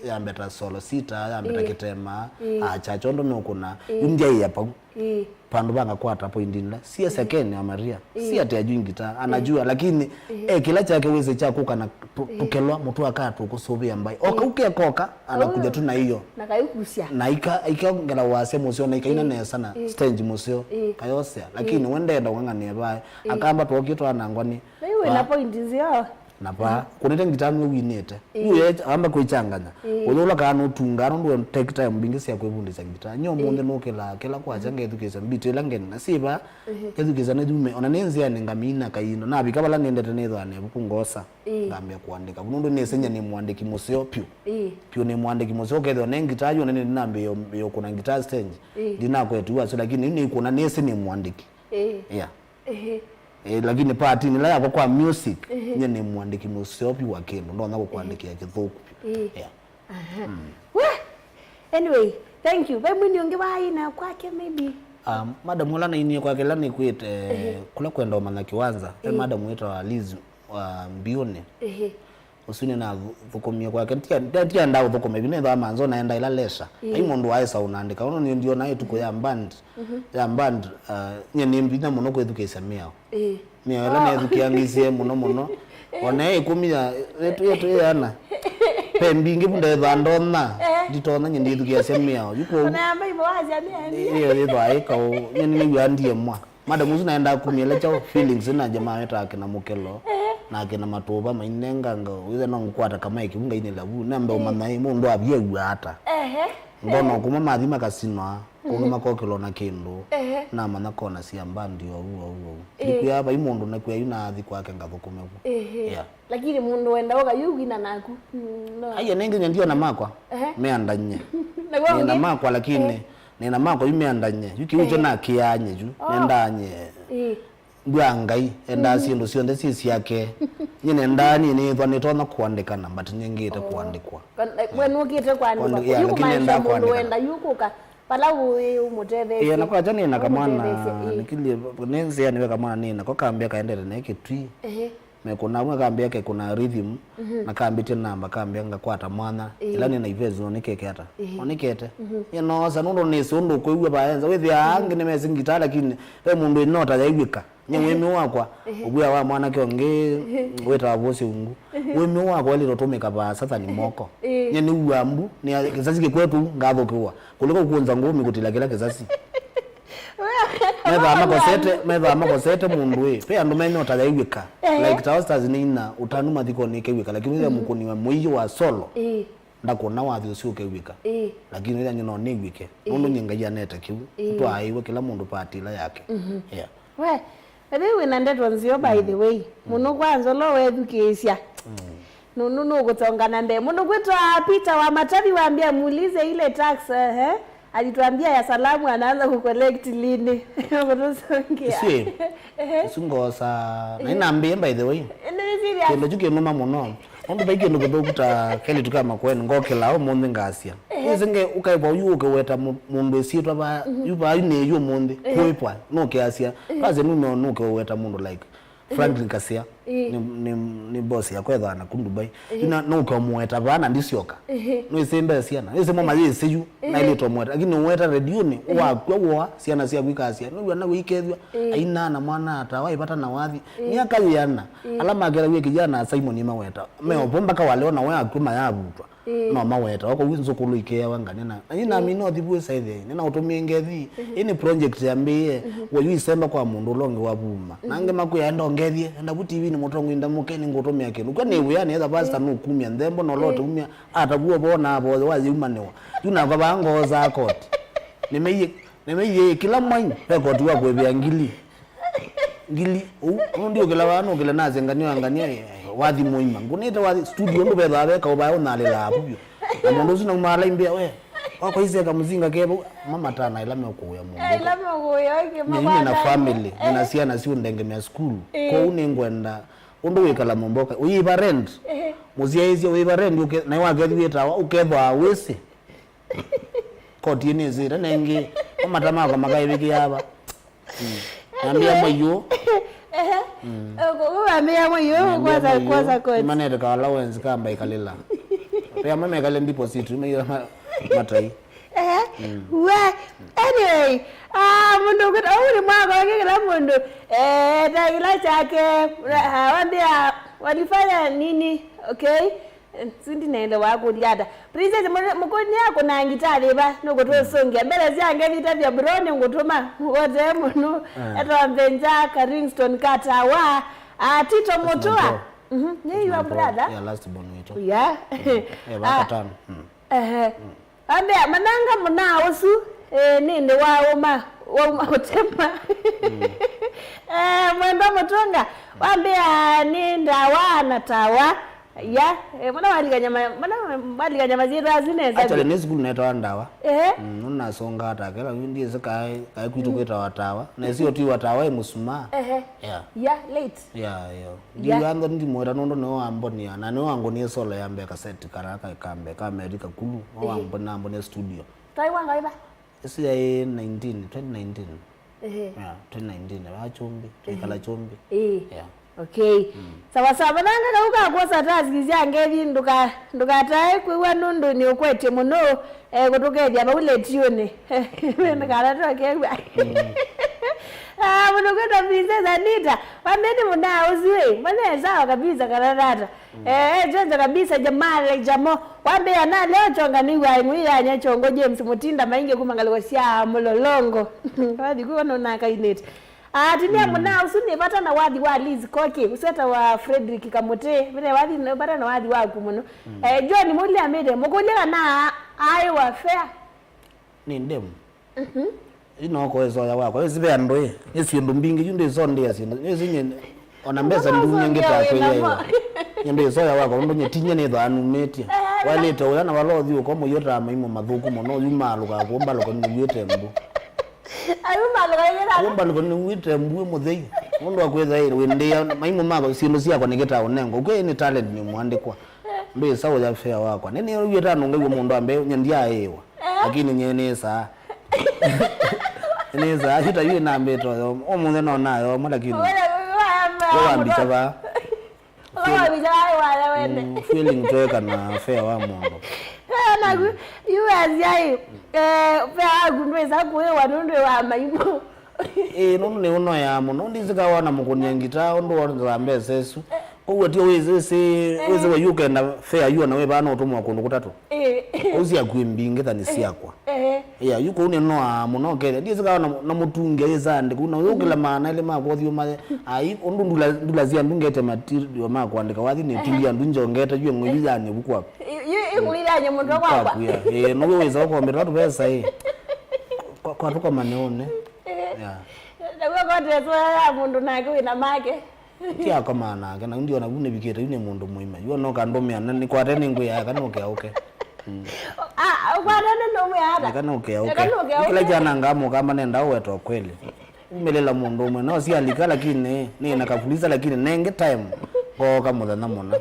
Yambeta solo sita, yambeta kĩtema, acha kyondo nũkũna. Yu ndyaĩa pau. Ĩĩ. Vandũ va ngakwata pointi ila. Si a second ya Maria. Ĩĩ. Si ati ajui ngitaa. Anajua, lakini e kĩla kyake wĩsĩ kya kũka na tũ- tũkelwa mũtwe akaa tũkũsũvĩa mbai. O kau kekoka, anakuja tu na iyo. Na kaikusya. Na ika- ikongela wasya mũseo na ikaina nesa na stage mũseo. Ĩĩ. Kayosea. Lakini we ndenda kũng'ang'anĩa vae. Akamba twokie twanangwa nĩ. Rĩu wĩna pointi nzeo. Na vaa, kũnĩte ngitaa nĩwe winĩte. Ĩĩ. Yu ye amba kwĩchanganya. Ĩĩ. Ũyũ ũla kana nũtungaa nũndũ we take time mbingĩ sya kwĩvundĩsya ngitaa. Nyie ũmũnthĩ nũkĩlaa kĩla kwakya ngethukĩĩsya mbitũ ĩla ngeni na syĩ vaa. Ngethukĩĩsya nĩthume. Ona nĩ nzĩanĩ ngamina kaindo. Navika vala nĩendete nĩthwaa na ĩvuku ngosa. Ĩĩ. Ngambĩa kũandĩka. Nũndũ nĩsĩ nyie nĩ mũandĩki mũseo pyũ. Ĩĩ. Pyũ nĩ mũandĩki mũseo ũkethĩwa ne ngitaa yu na nĩnambĩĩa ũkũna ngitaa stage. Ĩĩ. Ndinakwetiwa asu lakini nĩkũna nĩsĩ nĩ mũandĩki. Ĩĩ. Yeah. Ehe. Eh, lakini part ĩla yakwa kwa music, nyie nĩ mũandĩki mũseo vyũ wa kĩndũ, ndonya kũkũandĩkĩa kĩthũku vyũ. Ĩĩ. Yeah. Aha. Mm. We! Anyway, thank you. Ve mwini ũngĩ waĩ na kwake maybe? Um, madam ũla nainie kwake ĩla nĩkwĩte, ehe, kũla kwenda ũmanya kĩwanza. Ve, eh, madam wĩtawa Liz wa Mbiũnĩ. Ehe. Ũsu nĩnathũkũmie kwake. Ndia-, ndia-, ndienda ũthũkũme vi, nĩthaa manzo naenda ĩla lesha. Ĩĩ. Ai mũndũ waĩsa ũnandĩka. Ũno nĩ ndiona ĩtukũ ya band. Mhm. Ya band, uh, nye nĩ mbinya mũno kwĩthukĩĩsya mĩao. Ĩĩ. Mĩao ĩla, oh, nethukĩanĩsye mũno mũno. Ona ĩkũmi ya, yetu, yetu yana. Pe mbingĩ vu ndethaa ndonya. Eh. Nditonya nye ndĩthukĩasya mĩao. Yu kwoou. Ona ya mbaimbo wasya nĩ ya ndia. Ĩyo yĩthwaa ĩkaũ. Nye nĩnĩw'aa ndiemwa. Madam ũsu naendaa kumya ĩla kyaũ feelings na jamaa wetaa kĩna mũkelo, eh, na kĩna matũva mainenganga, wĩthe no ngũkwata kamaĩ kĩu ngainĩla vu, nambe, eh, ũmanya ĩ, mũndũ avyew'a ata. Ehe. Ngona, eh, kuma mathi makasinoa, kũndũ, mm-hmm, makokĩlwa na kĩndũ, ehe, namanya kona sia mbandi ovu, ovu, ovu. Eh. Ndikwĩa vai mũndũ nakwĩa yu nathi kwake ngathũkũme vu. Ehe. Yeah. Lakini mũndũ wenda ũka yu wina naku. Mm, no. Aiye, nengĩ nye ndiona makwa, ehe, meandany'e. Naguo nĩna ũngĩ? Makwa, lakini, eh, nĩna makwa yu meandany'e. Yu kĩu kyo, eh, nakĩany'e yu. Oh. Nendany'e. Ĩĩ. Ndwaa Ngai, endaa, mm-hmm, syĩndũ syonthe syĩ syake. Nyie nendaa nyie nĩthwa nĩtonya kũandĩkana, but nĩngĩte, oh, kũandĩkwa. Kana, we nũkĩte kũandĩkwa. Kũandĩ-, yeah, yu lakini kũmaanisha nendaa mũndũ kũandĩkana. Wenda yu kũka vala ũĩ ũmũtetheesye. Ĩĩ, na kwakya nĩna kamwana, ũmũtetheesye, ĩĩ, nĩkilyĩ, nĩ nzĩa nĩwe kamwana nĩnako kambĩa kaendete naĩ Kĩtui. Ehe. Mekũna amwe kambĩa kekũna rhythm, mhm, na kambĩtye namba, kambĩa ngakwata mwana, ĩĩ, ĩla nĩ na events no nĩkeke ata? Ĩĩ. No nĩkete. Mhm. Nĩnoosa nũndũ nĩsĩ ũndũ ũkwĩw'a vaenza. Wĩthĩaa, mhm, angĩ nĩmesĩ ngitaa, lakini ve mũndũ ĩnota yaĩw'ĩka. Nye, ehe, wĩmĩ wakwa, ehe, ũvwĩa wa mwanake ũngĩ, ehe, wĩtawa Vosi Ungu. Ehe. Wĩmĩ wakwa wĩlĩte ũtũmĩka vaasa than moko. Ĩĩ. Nye nĩw'aa mbu, nĩ kĩsasi kĩkwetũ ngathũkĩwa. Kũlĩka ũkũnza ngũmĩ kũtila kĩla kĩsasi. Methaa makosete, methaa makosete mũndũ ĩ. Ve andũ me nyota yaĩw'ĩka. Ehe. Like ta Stars nĩ ina ũtanu mathikonĩ ĩkew'ĩka, lakini wĩthĩa, mhm, mũkũni wa mũiyo wa solo. Ĩĩ. Ndakũna wathi ũsu ũkew'ĩka. Ĩĩ. Lakini wĩthĩa nyie no nĩw'ĩke. Ĩĩ. Nũndũ nyie Ngai anete kĩu. Ĩĩ. Twaĩwe kĩla mũndũ part ĩla yake. Mhm. Yeah. We, ethĩwa wĩna ndeto nzeo, by the way, mũno kwanza ũla wethukĩĩsya. Mm. Nũndũ nũkũtonga na mbee. Mũndũ kwĩtwa Peter wa Matavi wambia muulize ile tax, ehe. Alituambia ya salamu anaanza kucollect lini. Kũtũsũngĩa. Isu ĩ. Ehe. Isu ngosa. Na inambĩe, by the way. Nĩ serious? Kĩndũ kyu kĩnuma mũno. Nũndũ vai kĩndũ kĩthũku ta kelĩ tuka Makueni, ngokĩla ũmũnthĩ ngasya. Ehe. Wĩsĩ nge ũkaĩvwa yu ũkeweta mũ-, mũndũ ĩsyĩtwa va, mhm, yu va yu nĩ yu ũmũnthĩ. Ehe. Kwĩpwa, nũkĩasya. Ehe. Kwanza nũme nũkeweta mũndũ like. Franklin Kasia, ĩĩ, nĩ, nĩ, nĩ boss yakwa ethĩawa naku Dubai. Ĩĩ. Ina, nũkamũweta vaa na ndisyoka. Ĩĩ. Nĩwĩsĩ mbee syana. Nĩwĩsĩ mama yĩsĩ yu, ĩĩ, naĩlĩte ũmweta. Lakini ũweta redioni, ĩĩ, wakwa woa, syana syaku ikasya. Nĩw'a na wĩikethw'a, ĩĩ, aina na mwana ata, waivata na wathi. Ĩĩ. Myaka yĩana, ĩĩ, ala makethaw'e kĩyana Simon maweta. Ĩĩ. Meovo mpaka waleo na we akuma yavutwa. Ĩĩ. No maweta, oko wi nzũkũlũ ikeawa ngania na. Na yu, ĩĩ, namina ũthi vu ĩsaĩthya, nĩnaũtũmie ngethi, mhm, ĩĩ nĩ project yambĩĩe, mhm, wa yu isemba kwa mũndũ ũla ũngĩ wa vuma. Na, mhm, angĩ makwĩa, "Enda ũngethie, enda vu T V-nĩ mũtongoi ndamũke, nĩngũtũmĩa kĩndũ." Kwa nĩ wĩa, nĩetha pastor, ĩĩ, nũkumya nthembo, na ũla, ĩĩ, ũtũumya, ata vu ũvona, avoye wa yĩuma nĩwa. Yu nakwa vaa ngoosaa koti. Nĩmeiĩ, nĩmeiĩ kĩla mwai, ve koti wa kũĩvĩa ngili. Ngili, ũu, ũu ndiũkĩla vaa, nũkĩle nasya ngania, ngania, eh, wathi mũima. Ngũnĩte wathi, studio, ũndũ vethaa veka ũvaya ũnalĩlaa avu vyũ. Na mũndũ ũsu naumaa alaimbĩa, "We, wakwa iseka mũsinga kevau." Mama tana ĩla mekũũya mũndũ. Ĩla mekũũya, okay, nĩ, nĩ na family, nĩ na, eh, syana siũndengemea sukulu. Eh. Kwoou nĩngwenda, ũndũ wĩkala mũmboka, ũyĩva rent. Eh. Mũsyaĩĩsya ũyĩva rent, ũke-, naĩ wakethw'ĩtawa, ũkethwa wĩsĩ. Koti nĩsĩte nengĩ, mamata makwa makaĩvĩkĩa ava. Mm. Nambĩa mwaiũ. Ehe. Mm. Ũ-, ũ-, wambĩa mwaiũ, nambĩa kwanza, mwaiũ, kwanza koti. Nĩmanete ka allowance ka mbaikalĩla. Ve amwe mekale deposit, maira ma-, matai. Ehe. Mm. We, anyway, ah, mũndũ ũkwĩta, ũu nĩ mwako wake kĩla mũndũ. Eh, ta kĩla kyake, ah, wambĩa, walifanya nini? Okay? Sindi naende wakũlya ata. Princess, mũkũnia kũna ngitaa yĩva? Nũkũtũsũngĩa. Mbele sya ngethi ta vya bro, nĩngũtũma mũvotee mũno. Ah. Etwa Mbenja, Karingston, Katawa. Ah, Tito Mũtũa. Mhm. Nĩ your brother? Yeah, last born witũ. Yeah. Mm. Eh, ah, vakatano. Mm. Ehe. Mm. Ambĩa, mananga mũna ũsu, eh, nĩndĩ waũma, wauma ũtema. Mm. Eh, Mwenda Mũtũnga, wambĩa nĩ ndawa na tawa. Ya, eh, mana walikanya ma-, mana walikanya masyĩtwa asu nesa. Actually, nĩ sukulu netawa Ndawa. Eh? Mm, nũnasongaa ta kela, ndiĩsĩ kaĩ, kaĩ kwitũ kwĩtawa Tawa. Na ĩsĩ ũtwi wa Tawa ĩ mũsumaa. Ehe. Yeah. Ya, late. Yeah, yeah. Ndiwantho ndimwĩta nũndũ nĩwe wambonia, na nĩwe wangonie solo ya mbee kaseti kara ka-, ka mbee, ka Mary Kakulu, nĩwe wambonia, ambonia studio. Twaĩ wa ngaĩ va? Ĩsu yaĩ nineteen, twenty nineteen. Ehe. Yeah, twenty nineteen, va Kyumbi, twĩkala Kyumbi. Ĩĩ. Yeah. Okay. Sawa sawa, mathanga kau ka kwosa taski sya ngethi, ndũka-, ndũkatae kwĩw'a nũndũ nĩ ũkwetye mũno, eh, kũtũkethya vau letiũnĩ. Ndũkana twakew'a. Ah, mũndũ kwĩtwa Princess Anita, wambeni mũnaa ũsu ĩ, manya sawa kabisa kana tata. Eh, eh, chonjo kabisa, Jamal Jamo. Wambĩa na leo chonga nĩw'a ĩng'wi yanya chongo James Mutinda Maingi kuma ngalĩko sya Mũlolongo. Wathi kuona nakainĩte. Atinia mũnaa ũsu nĩ vata na wathi wa Liz Koki, ũsu etawa Frederick Kamuti. Vile wathi nĩ vata na wathi waku mũno. Eh, John Muli amĩte, mũkũlye kana aĩ wa fair. Nĩ ndemu. Yu no ko ĩsoya wakwa. Wĩsĩ ve andũ ĩ, nĩ syĩndũ mbingĩ, yu ndĩsondĩa syĩndũ. Nĩsĩ nye, ona mbesa ndumie ngĩtaa kwĩyaĩwa. Nye ndĩsoya wakwa, ũndũ nye tinya nĩthwa anumĩtye. Walĩte ũya na vala ũthi ũkomũyũtaa maimũ mathũku mũno, yu maalũkaa kũmbalũka nĩw'ĩte mbu. Ayu malũka ĩgĩra. Kũmbalũka nĩw'ĩte mbu ĩ mũthei. Nũndũ wa kwĩtha ĩ, wĩndĩa maimũ makwa, syĩndũ syakwa nĩkĩtaa ũnengo. Ũkwĩ nĩ talent nĩ mwandĩkwa. Ndwĩsa ũya fair wakwa. Nĩnĩw'ĩte anũngaiw'e mũndũ ambe, nye ndyaĩwa. Lakini nye nĩsaa. Nĩsaa, yu ta yu ĩnambĩte ũyo. Ũmũnthĩ no nayoma, lakini we wambikya vaa. Ũkawavitha waĩ waya wene. Mm, feeling tweka na fair wa mũndũ. Naku, yu wasiai, eh, fair waku ndwĩsa kũĩwa nũndũ wa maimũ. Ĩĩ, nũndũ nĩ ũnoyaa mũno. Ndisĩ ka wona mũkũnia ngitaa ũndũ wonzaa mbesa ĩsu. Kwoguo tio wĩsĩ, wĩsĩ, wĩsĩ wa yu ũkenda fair yu ona wĩ vaa no ũtũmwa kũndũ kũtatũ. Ĩĩ. Ũu syaku ĩ mbingĩ ta nĩ syakwa. Ehe. Ĩĩ, yu kũu nĩnoaa mũno ũkethĩa. Ndiĩsĩ kana na, na mũtungi ayĩsaa ndĩ kũu, na ũyũkĩla maana elĩ ma kũthi ũmaye. Ai, ũndũ ndula, ndula sya andũ ngete material ma kũandĩka wathi nĩ tili andũ njongete yu ĩng'ũi yu yanyĩvu kwaku. Yu, yu ĩng'ũi yanyĩvu kwaku, ya. Ĩĩ, nũw'o wĩsa ũkombĩta tũvesa ĩ. Kwa, kwa tũkomane ũne. Ĩĩ. Ya. Naw'o koteso ya mũndũ nake wĩna make. Ti akomaa nake, na ndiona vu nĩvikĩte, yu nĩ mũndũ mũima. Yu ona ũkandũmĩa, na nĩkwate nĩngwĩa, eka nũke aũke. Mm. Ah, ũkwate nĩ ndũmĩa ata? Eka nũke aũke. Eka nũke aũke. Kĩla kyanangaa mũkamba nenda ũweta ũkweli. Umĩlĩla mũndũ ũmwe, no sialika, lakini nĩ na kafulisa, lakini nenge time, ngooka mũthenya mũna.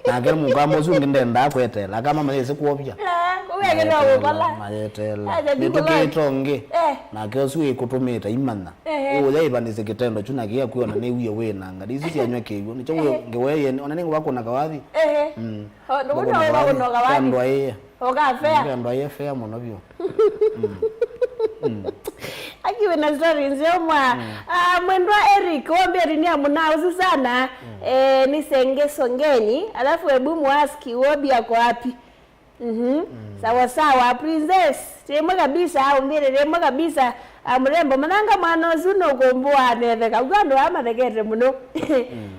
Nake mũkamba ũsu ũngĩ ndendaa kweteela, akamba mayĩsĩ kwovya. Ah, ũweke no ũkola. Mayetela. Acha nĩkũla. Nĩtũkĩte ũngĩ. Eh. Nake ũsu ĩkũtũmĩte imanya. Ehe. Ũya ĩvanĩsye kĩtendo kyu na kĩya kwĩona nĩwie wĩ na ngalĩ isu syanyw'a kĩw'ũ. Nĩkyo wĩ ngewa yene, ona nĩngwa kũna kawathi. Ehe. Mm. O, nũkũna wĩva kũna kawathi. Andũ aĩe. Ũkafea. Andũ aĩe fea mũno vyũ. Mm. Mm. Aki wĩ na story nzeo mwa. Mm. Ah, mwendwa Eric, wambia dunia mna usu sana. Mm. Eh, ni senge songeni. Alafu hebu muaski, Wobi ako wapi? Mhm. Sawa sawa, Princess, rimwe kabisa, umbire rimwe kabisa, ah, mrembo, mananga mwana ũsu nũkũmbũa anetheka, ũkw'a andũ aa mathekete mũno.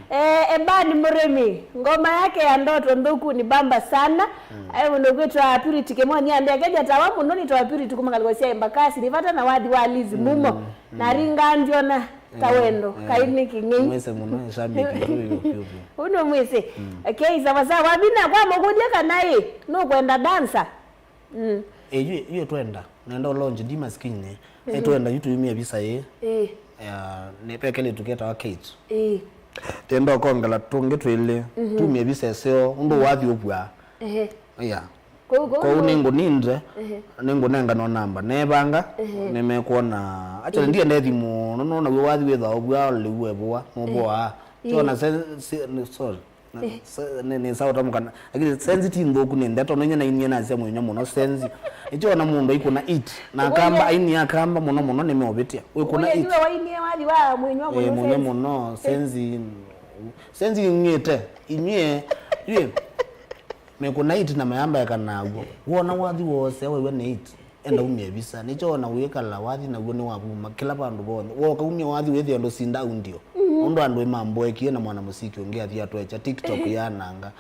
Eh, Ebani Mũrĩmi, ngoma yake ya ndoto nthũku ni bamba sana. Ai mũndũ kwĩtwa Purity Kĩmoni, andĩ akethya tawa mũno nĩ twa Purity kuma ngalĩko sya Embakasi, nĩ vata na wathi wa Liz Mumo. Na ringa ndiona ta wendo, eh, kaĩ nĩ kĩng'ei. Mwĩsĩ mũno, nĩ shabiki, vyũ, vyũ, vyũ, vyũ. Ũnũ mwĩsĩ. Mm. Okay, sawa sawa. Vina kwa mũkũlya kana ĩ, nũkwenda dancer? Mm. Eh, yu, yu twenda. Nenda launch ndi maskini. Eh, twenda yu tuyumie visa ĩ. Eh. Ya, nĩ pekele tuketawa Kate. Eh. Tenda ũkongela tũngĩ twĩlĩ. Mhm. Tumie visa ĩseo, ũndũ wathi ũvw'a. Ehe. Yeah. Kwoou, kwoou nĩngũninde, nĩngũnenganwa namba. Nevanga, nĩmekwona. Actually, ndienda ĩthi mũno, no naw'o wathi wĩthaa ũvw'a lĩu wevũa, mũvũaa. Kyona se-, se-, nĩ, sorry. Na, se-, nĩ, nĩ sawa tamũkana. Lakini senzi ti nthũku, nĩ ndeto, nĩnye nainie nasya mwĩnywa mũno senzi. Nĩkyo ona mũndũ aikũna it. Na akamba, aini akamba mũno mũno, nĩmeũvĩtya. Wĩkũna it. Ũyũ nĩwe wainie wathi wa mwĩnywa mũno senzi. Eh, mwĩnywa mũno senzi. Senzi inyuĩte, inyuĩ, yue. Mekũna iti na mayamba eka naw'o. Wona wathi woosea wew'a nĩ iti, enda umie visa. Nĩkyo ona wĩkala wathi naw'o nĩwavuma kĩla vandũ vonthe. Woka umia wathi wĩthĩa ndũsinda audio. Ũndũ andũ ĩmamboekie na mwana mũsiki ũngĩ athi atwekya TikTok yananga.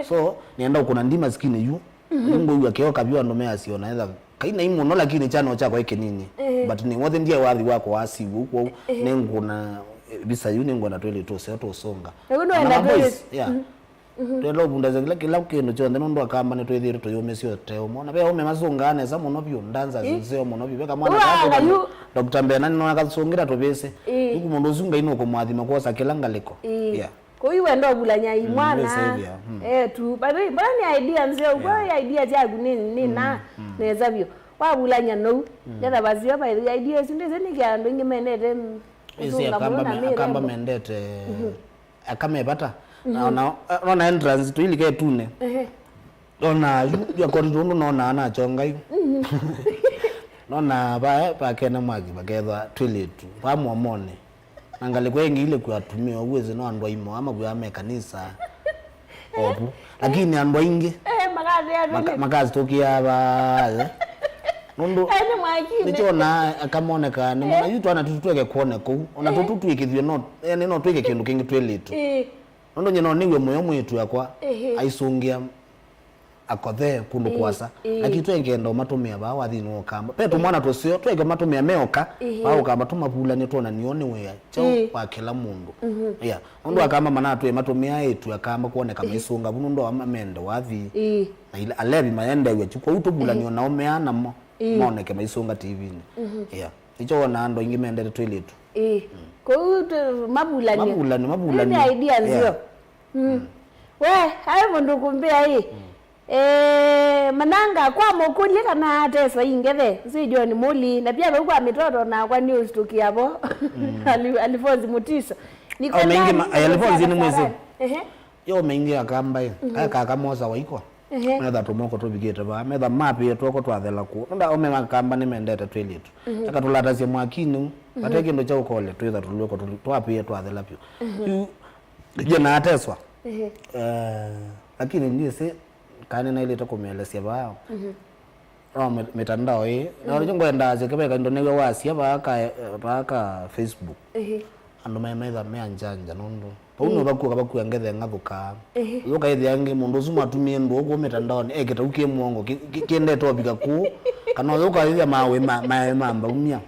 So, nĩenda ũkũna ndi maskini yu. Nĩngũiw'a kĩo kavyu andũ measya ona etha kainai mũno lakini channel kyakwa ĩ kĩnini. But nĩ wothe ndie wathi wakwa wasiw'u kwoou nĩngũna, eh, visa yu nĩngwenda twĩlĩ tũseo tũsũnga. Na yu nĩwenda twĩlĩ. Yeah. Twenda ũvundasya kĩla, kĩla kĩndũ kyonthe, nũndũ Akamba nĩtwĩthĩĩtwe tũyũmĩsya ũtee ũmwe. Na ve aũme masũngaa nesa mũno vyũ, dancers nzeo mũno vyũ. Ve kamwana Ũu kangĩ ala yu- Doctor Mbena nĩnona kasũngĩta tũvĩsĩ. Ĩĩ. Yu mũndũ ũsu Ngai nũkũmũathima kwosa kĩla ngalĩko. Ĩĩ. Yeah. Kũu wenda ũvulany'a imwana, wĩsĩthya, mm. Etu. By the way, mbona nĩ idea nzeo, kwa idea syaku nĩ, nĩ na, nesa vyũ. Wavulany'a nou, ngetha vasio, by the way, idea isu ndĩsĩ nĩkĩ andũ aingĩ mendete, mm, ĩsĩ kũsũnga mũno Akamba na me-, Akamba mĩthemba. Mendete, aka me vata. Na ona, ona entrance tũilike tune. Ehe. Nona yu, yu akoti tũndũ nona anachonga yu. Nona va, va kena mwaki vakethwa twĩlĩtu, va mũomonĩ. Na ngalĩko ĩngĩ ilĩkw'a atumĩa, ũwĩsĩ no andũ aimo, ama kwĩa me kanisa. Ovu. Lakini andũ aingĩ, eh, maka-, makasitũkĩaa vaa, eh. Nũndũ nĩkyona akamoneka, nĩmona yu twana tũtũ tweke kwone kũu. Ona tũtũ twĩkĩthw'e no, yani no twĩke kĩndũ kĩngĩ twĩlĩtu. Ĩĩ. Nũndũ nyie no nĩw'e mũyo mwĩĩtu wakwa aisũngĩa akothe kũndũ kũasa. Ĩĩ. Lakini twengenda ũmatũmĩa vaa wathinĩ wa Ũkamba. Ve tũmwana tũseo, tweke matũmĩa meoka, vaa Ũkamba tũmavulany'e twonany'e nĩ wĩa kyaũ wa kĩla mũndũ. Yeah. Nũndũ Akamba manatwĩe matũmĩa eĩtu Akamba kwoneka maisũngavu nũndũ wa mamende wathi. Ĩĩ. Na ila alevi mayendeew'a kyu. Kwoou tũvulany'e na aũme aa namo moneke maisũnga tivinĩ. Yeah. Nĩkyo wonaa andũ aingĩ mendete twĩlĩtu. Ĩĩ. Kũu tu-, mavulanio. Mavulanio, mavulanio. Nĩ idea nzeo. Yeah. Mm. We, aĩ mũndũ kũmbĩa ĩ. Eh, mananga kwa mũkũlye kana ateswa ingethe. Nzĩ John Muli, na pia vau kwa mĩtoto nakwa nĩ ũstukĩa vo. Ali-, Alphonse Mutiso. Au maingi ma-, Alphonse ni mwezi. Ehe. Yo maingi Akamba ĩ, aya kaka mosa waikwa. Ehe. Metha tũmoko tũvikĩte vaa, metha mapĩe twoko twathela kũu. Nũndũ aũme ma Akamba nĩmendete twĩlĩtu. Eka tũlatasye mwakinĩ u, vate kĩndũ kya ũkole, twĩtha tũlwĩko tũli-, twapĩe twathela vyũ. Yu, je naateswa. Ehe. Eh, lakini ndyĩsĩ kana nĩnaĩlĩte kũmĩelesya vaa. No mĩ-, mĩtandao ĩĩ. Na ũndũ ngwendaa asya kĩveka ndo nĩw'a wasya vaa ka, vaa ka Facebook. Ehe. Andũ me metha me anjanja nũndũ. Vau no vakua vakua ngethe ng'athũkaa. Ehe. Ũyũ kaĩthĩa angĩ mũndũ ũsu mwatumie ndũũ kũu mĩtandaonĩ, e kĩtau kĩ mũongo, kĩ-, kĩ-, kĩendete ũvika kũu. Kana ũyũ kaĩthĩa mawe ma, mawe ma mbaumia.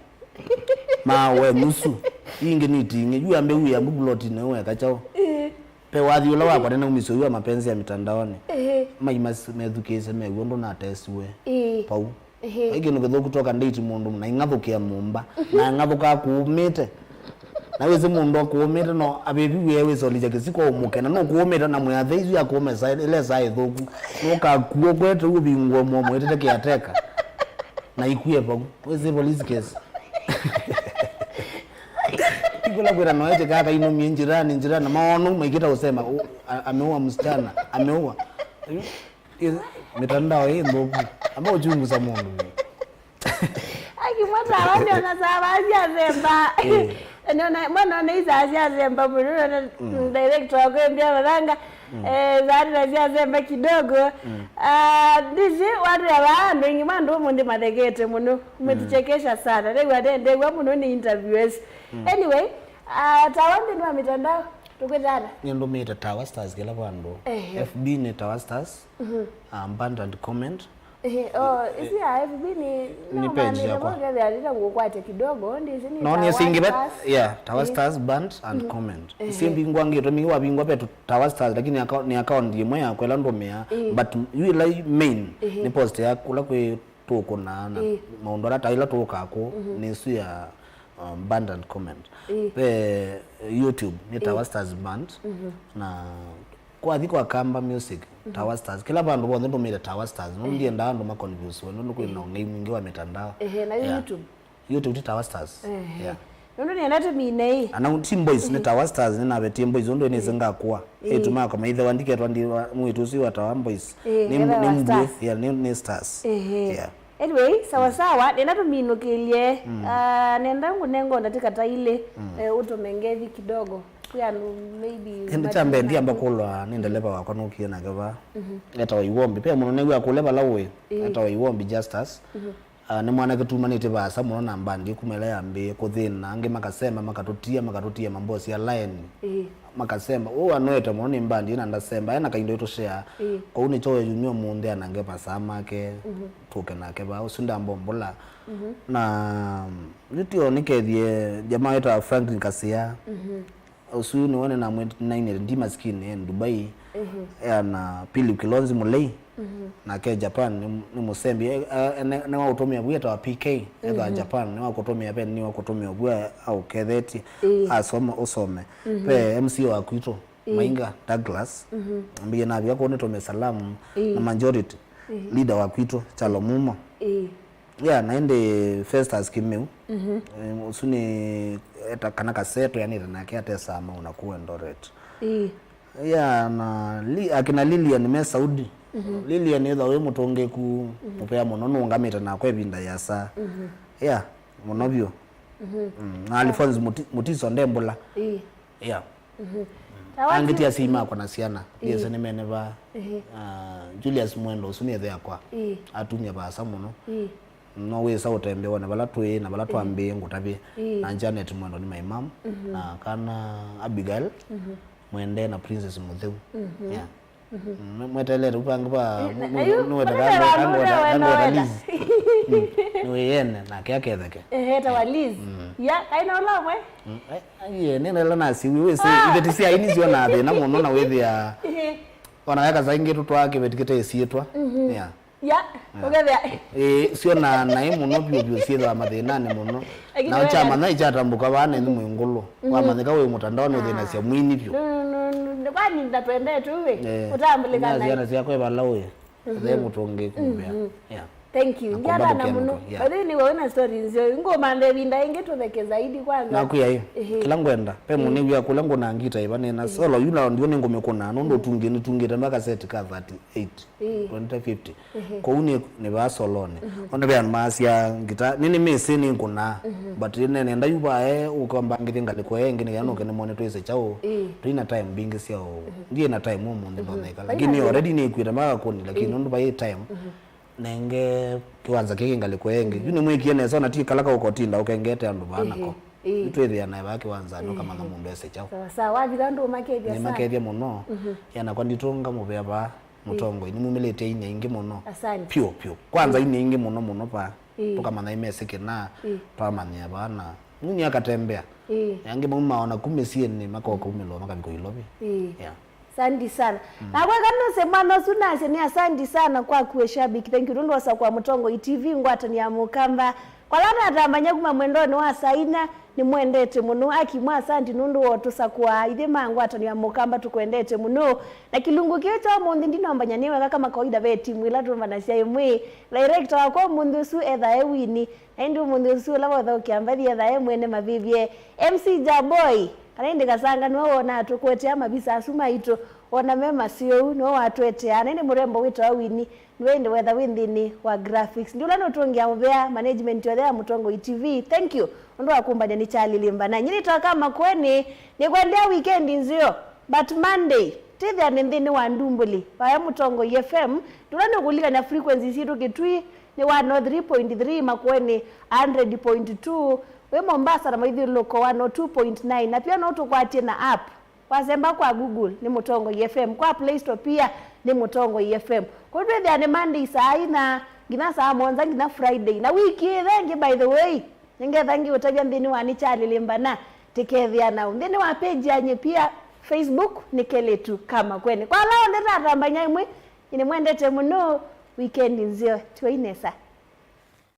Mawe nusu. Ingĩ nĩ iting'ĩ. Yu ambe uya mbu plotini weka kyaũ. Ehe. Pe wathi ũla wakwa nĩnaumisye ũyu wa mapenzi ya mitandaoni. Ehe. Mai mas-, methukĩĩsye mew'a ũndũ natesiwe. Ĩĩ. Pau. Ehe. Vai kĩndũ kĩthũku toka ndĩti mũndũ na ing'athũkĩa nyũmba. Na ng'athũkaa kũũmĩte. Na wĩsĩ mũndũ akũũmĩte no avĩvi wĩe wĩsolĩsya kĩsiko ũmũke. Na nũkũũmĩte na mwĩathe isu ya kũũme saa, ĩla saa ĩthũku. Nũkakuo kwete ũvingũe mũomo ĩtete kĩateka. Na ikwie vau. Wĩsĩ police case. Ikula kwĩra no ete kaka inumie njirani, njirani, maono maikita usema, "U-, a-, ameua msichana, ameua." Ĩ-, mitandao ĩ nthuku. Amba uchunguza mũndũ. Akimwatawa nĩona saa vaa syasemba. Eh. Nĩona, mwana ona isaa syasemba mũno, nĩona director wakwembia mathanga. Eh, zaatira syasemba kidogo. Ah, ndisi watu ya vaa, andũ aingĩ ma andũ ũmũnthĩ mathekete mũno. Mmetuchekesha sana. Rĩu atendew'a mũno nĩ interviews. Anyway, ah, tawa nthĩnĩ wa mitandao, tũkwĩtana. Nĩ ndũmĩte Tawa Stars kĩla vandũ. Ehe. F B nĩ Tawa Stars, ah, band and comment. Ehe, oh, isi ya F B ni, nĩ no page yakwa. Kethĩa ndita ngũkwatya kidogo, ndisi ni no, Tawa Stars. Yeah, Tawa Stars band and comment. Ehe. Isi mbingwa ngĩtwe mingi wavingwa ve tu Tawa Stars, lakini aka-, nĩ account ĩmwe yakwa ĩla ndũmĩa, but yu ĩla main nĩ post ya kũla kwĩ tũkũnaa na maũndũ ala ta ĩla tũũkaa kũu, nĩ ĩsu ya, um, band and comment. Ve YouTube nĩ Tawa Stars Band, na kwathi kwa Kamba Music, Tawa Stars. Kĩla vandũ vonthe ndũmĩte Tawa Stars. Nũndũ ndiendaa andũ maconfusiwe, nũndũ kwĩ na ũng'ei mwingĩ wa mitandao. Ehe, na YouTube? YouTube ti Tawa Stars. Ehe. Yeah. Nũndũ nĩenda tũmine ĩ. Ana Team Boys nĩ Tawa Stars, nĩnavetie Boys, ũndũ nĩsĩ ngakũa. Ĩĩ. Ĩtuma kwa maithe wandiketwa ndi wa, mwĩtu ũcio wa Tawa Boys. Ĩĩ, nĩ, nĩ mbue, yeah, nĩ, nĩ Stars. Ehe. Yeah. Anyway, sawa sawa, nĩenda tũminũkĩlye. Ah, nenda ngũnenga ndatĩka ta ilĩ, eh, ũtũme ngethi kidogo. Kwĩ andũ maybe ĩndĩ kya mbee ndiamba kũlwa nĩ ndeleva wakwa nũkie nake vaa. Etawa Iwombi. Pe mũno nĩw'a kũle vala ũĩ. Ĩĩ. Etawa Iwombi Justus. Ah, nĩ mwanake tumanĩte vaasa mũno na mbandi kuma ĩla yambĩĩe kũthĩna, angĩ makasemba, makatũtia, makatũtia mambosi ya line. Ĩĩ. Makasemba. Ũũ anoete mũno nĩ mbandi ĩna ndasemba, ena kaindo ĩtũshea. Ĩĩ. Kwoou nĩkyo weyumya ũmũnthĩ anange masaa make, tũke nake vaa, ũsu ndambombũla. Na yu tio nĩkethie jamaa wĩtawa Franklin Kasia. Ũsu nĩwe nĩnamwĩnainĩte ndi maskini, e Dubai. Ya, na Pili Kilonzi Mulei, nake Japan, nĩ, nĩ mũsembi. E, e, ne-, nĩwakũtũmĩa vu etawa P K, etawa Japan, nĩwakũtũmĩa ve, nĩwakũtũmĩa vu aũkethetye, asoma, ũsome. Ve M C A wa kwitũ, Mainga Douglas, mbie navika kũu nĩtũme salamu, na majority leader wa kwitũ, Kyalo Mumo. Ya, na ĩndĩ Festus Kimeu, eh, ũsu nĩ eta kana Kaseto, yanĩte nake atesama ona kũu Eldoret. Ya, na Li-, akina Lilian me Saudi. Lilian ĩtha wĩ mũtũngĩku mũvea mũno, nũngamĩte nakwa ĩvinda yasa. Ya, mũno vyũ. Mm, na Alphonse Muti-, Mutiso ndembũla. Ya. Angĩ ti asyai makwa na syana. Ndiĩsĩ nĩ mene vaa. Ah, Julius Mwendo, ũsu nĩ ĩthe yakwa. Atumya vaasa mũno. No wĩsa ũtembee wone vala twĩ na vala twambĩĩe ngũtavye. Na Janet Mwendo nĩ my mom. Na kana Abigail Mwende na Princess Mũtheu. Yeah. Mm, mweteelete ũpange pa nĩwĩyene nake aketheke. Ehe, tawa Liz. Ya, kaĩ na ũla ũmwe? Aiye, nĩnaĩla nasiw'e, wĩsĩ iveti sya aini syonaa thĩna mũno na wĩthĩa. Ona weka saa ingĩ tũtwaa kĩveti kĩte ĩsyĩtwa. Yeah. Ya, ũkethĩa. Ĩĩ, syonaa naĩ mũno vyũ vyũ syĩthĩwa mathĩnanĩ mũno. Lakini nao wenda kyamanya ikyatambũka vaa na ĩnĩ mwĩ ngũlũ. Wamanyĩka wĩ mũtandaonĩ ũthĩnasya mwini vyũ. Kwani ndapendetwe we? Ũtambũlĩka na syana syakwa vala ũĩ. Ethe mũtũngĩku mũvea. Yeah. Thank you. Ndiathana mũno. By the way, nĩwe wĩna story nzeo. Ngũmantha ĩvinda ĩngĩ tũtheke zaidi kwanza. Nakwĩa ĩ. Kĩla ngwenda. Pe mũnĩw'a kũla ngũna ngita ĩva nĩna solo yu na ndio nĩngũmĩkũna nũndũ ũtungĩ nĩtungĩte mpaka set ka thirty-eight. Twenty fifty. Kũu nĩ, nĩ vaa solonĩ. Ona ve andũ maasya ngita, nĩ, nĩmĩsĩ nĩngũnaa. But nĩ, nenda yu vae ũkambangĩthye ngalĩko ĩngĩ nĩkenda nũke nĩmone twĩse kyaũ. Tũi na time mbingĩ sya ũũ. Ndiĩ na time ũmũnthĩ ndoneka. Lakini already nĩkwĩte makakũni, lakini nũndũ vai time. Nenge kĩwanza kĩngĩ ngalĩko ĩngĩ. Yu nĩmwĩkie nesa ona ti kala kaũkotinda ũkengete andũ vaa nako. Nĩtwĩthĩa nae vaa kĩwanzanĩ ũkamanya mũndũ ese kyaũ. Sawa sawa, wavika ndũmakethya sana. Nĩmakethya mũno. Yanakwa nditũnga mũvea vaa. Mũtongoi, nĩmumĩlĩte ini aingĩ mũno. Asante. Pyũ, pyũ. Kwanza ini aingĩ mũno mũno pa. Tũkamanya imesĩ kĩna, twamanyĩa vana. Nini akatembea. Angĩ maumaa ona ku mĩsyĩnĩ, makoka umĩlwa, makavika Ilovi. Yeah. Asante sana. Na kwa kanose mwana ũsu nasye nĩ asante sana kwa kuwe shabiki. Thank you. Nũndũ wasa kwa Mũtongoi T V, ngwatanĩ ya Mũkamba. Kwa ala natambany'a kuma mwendonĩ wa saa inya, nĩmwendete mũno. Akimwa asanti nũndũ wa ũtũsakũaa. Ithyĩ ma ngwatanĩo ya Mũkamba tũkwendete mũno. Na kĩlungu kĩĩ kya ũmũnthĩ ndinombany'a nĩ wega kama kawaida ve timu ĩla tũmbanasya ĩmwe. Director wakwa ũmũnthĩ ũsu etha e wini. Na ĩndĩ ũmũnthĩ ũsu ũla wothaũkĩa mbathi etha e mwene mavĩvye. M C Jaboi, kana ĩndĩ Kasanga nĩwe wonaa tũkũetea mavisa asu maitũ. Wona me maseo ũu, nĩwe watũetea. Na ĩndĩ mũrembo wĩtawa wini. Nĩwe ĩndĩ wetha wĩ nthĩnĩ wa graphics. Ndi ũla nũtũngĩa mũvea, management yothe ya Mũtongoi T V. Thank you. Ũndũ wa kũmbany'a nĩ Charlie Limba. Na nyie nĩtoka Makueni, nĩkwendea weekend nzeo. But Monday, tĩthĩanĩ nthĩnĩ wa ndumbũli, vaya Mũtongoi F M. Ndi ũla nũkũlilikany'a frequency sitũ Kitui nĩ one oh three point three, Makueni one hundred point two, wĩ Mombasa na maithyũlũko one oh two point nine. Na pia no tũkwatye na app. Wasemba kwa Google nĩ Mũtongoi F M, kwa Play Store pia nĩ Mũtongoi F M. Kũu twĩthĩa nĩ Monday saa inya nginya saa mũonza nginya Friday. Na wiki ĩyo ĩngĩ, by the way, nĩngetha ngĩũtavya nthĩnĩ wa nĩ Charlie Limba na tĩkethĩa nao. Nthĩnĩ wa page yanyĩ pia Facebook nĩ Keletu Kamakueni. Kwa ala onthe tatambany'a ĩmwe, nĩmwendete mũno, weekend nzeo, tiwai nesa.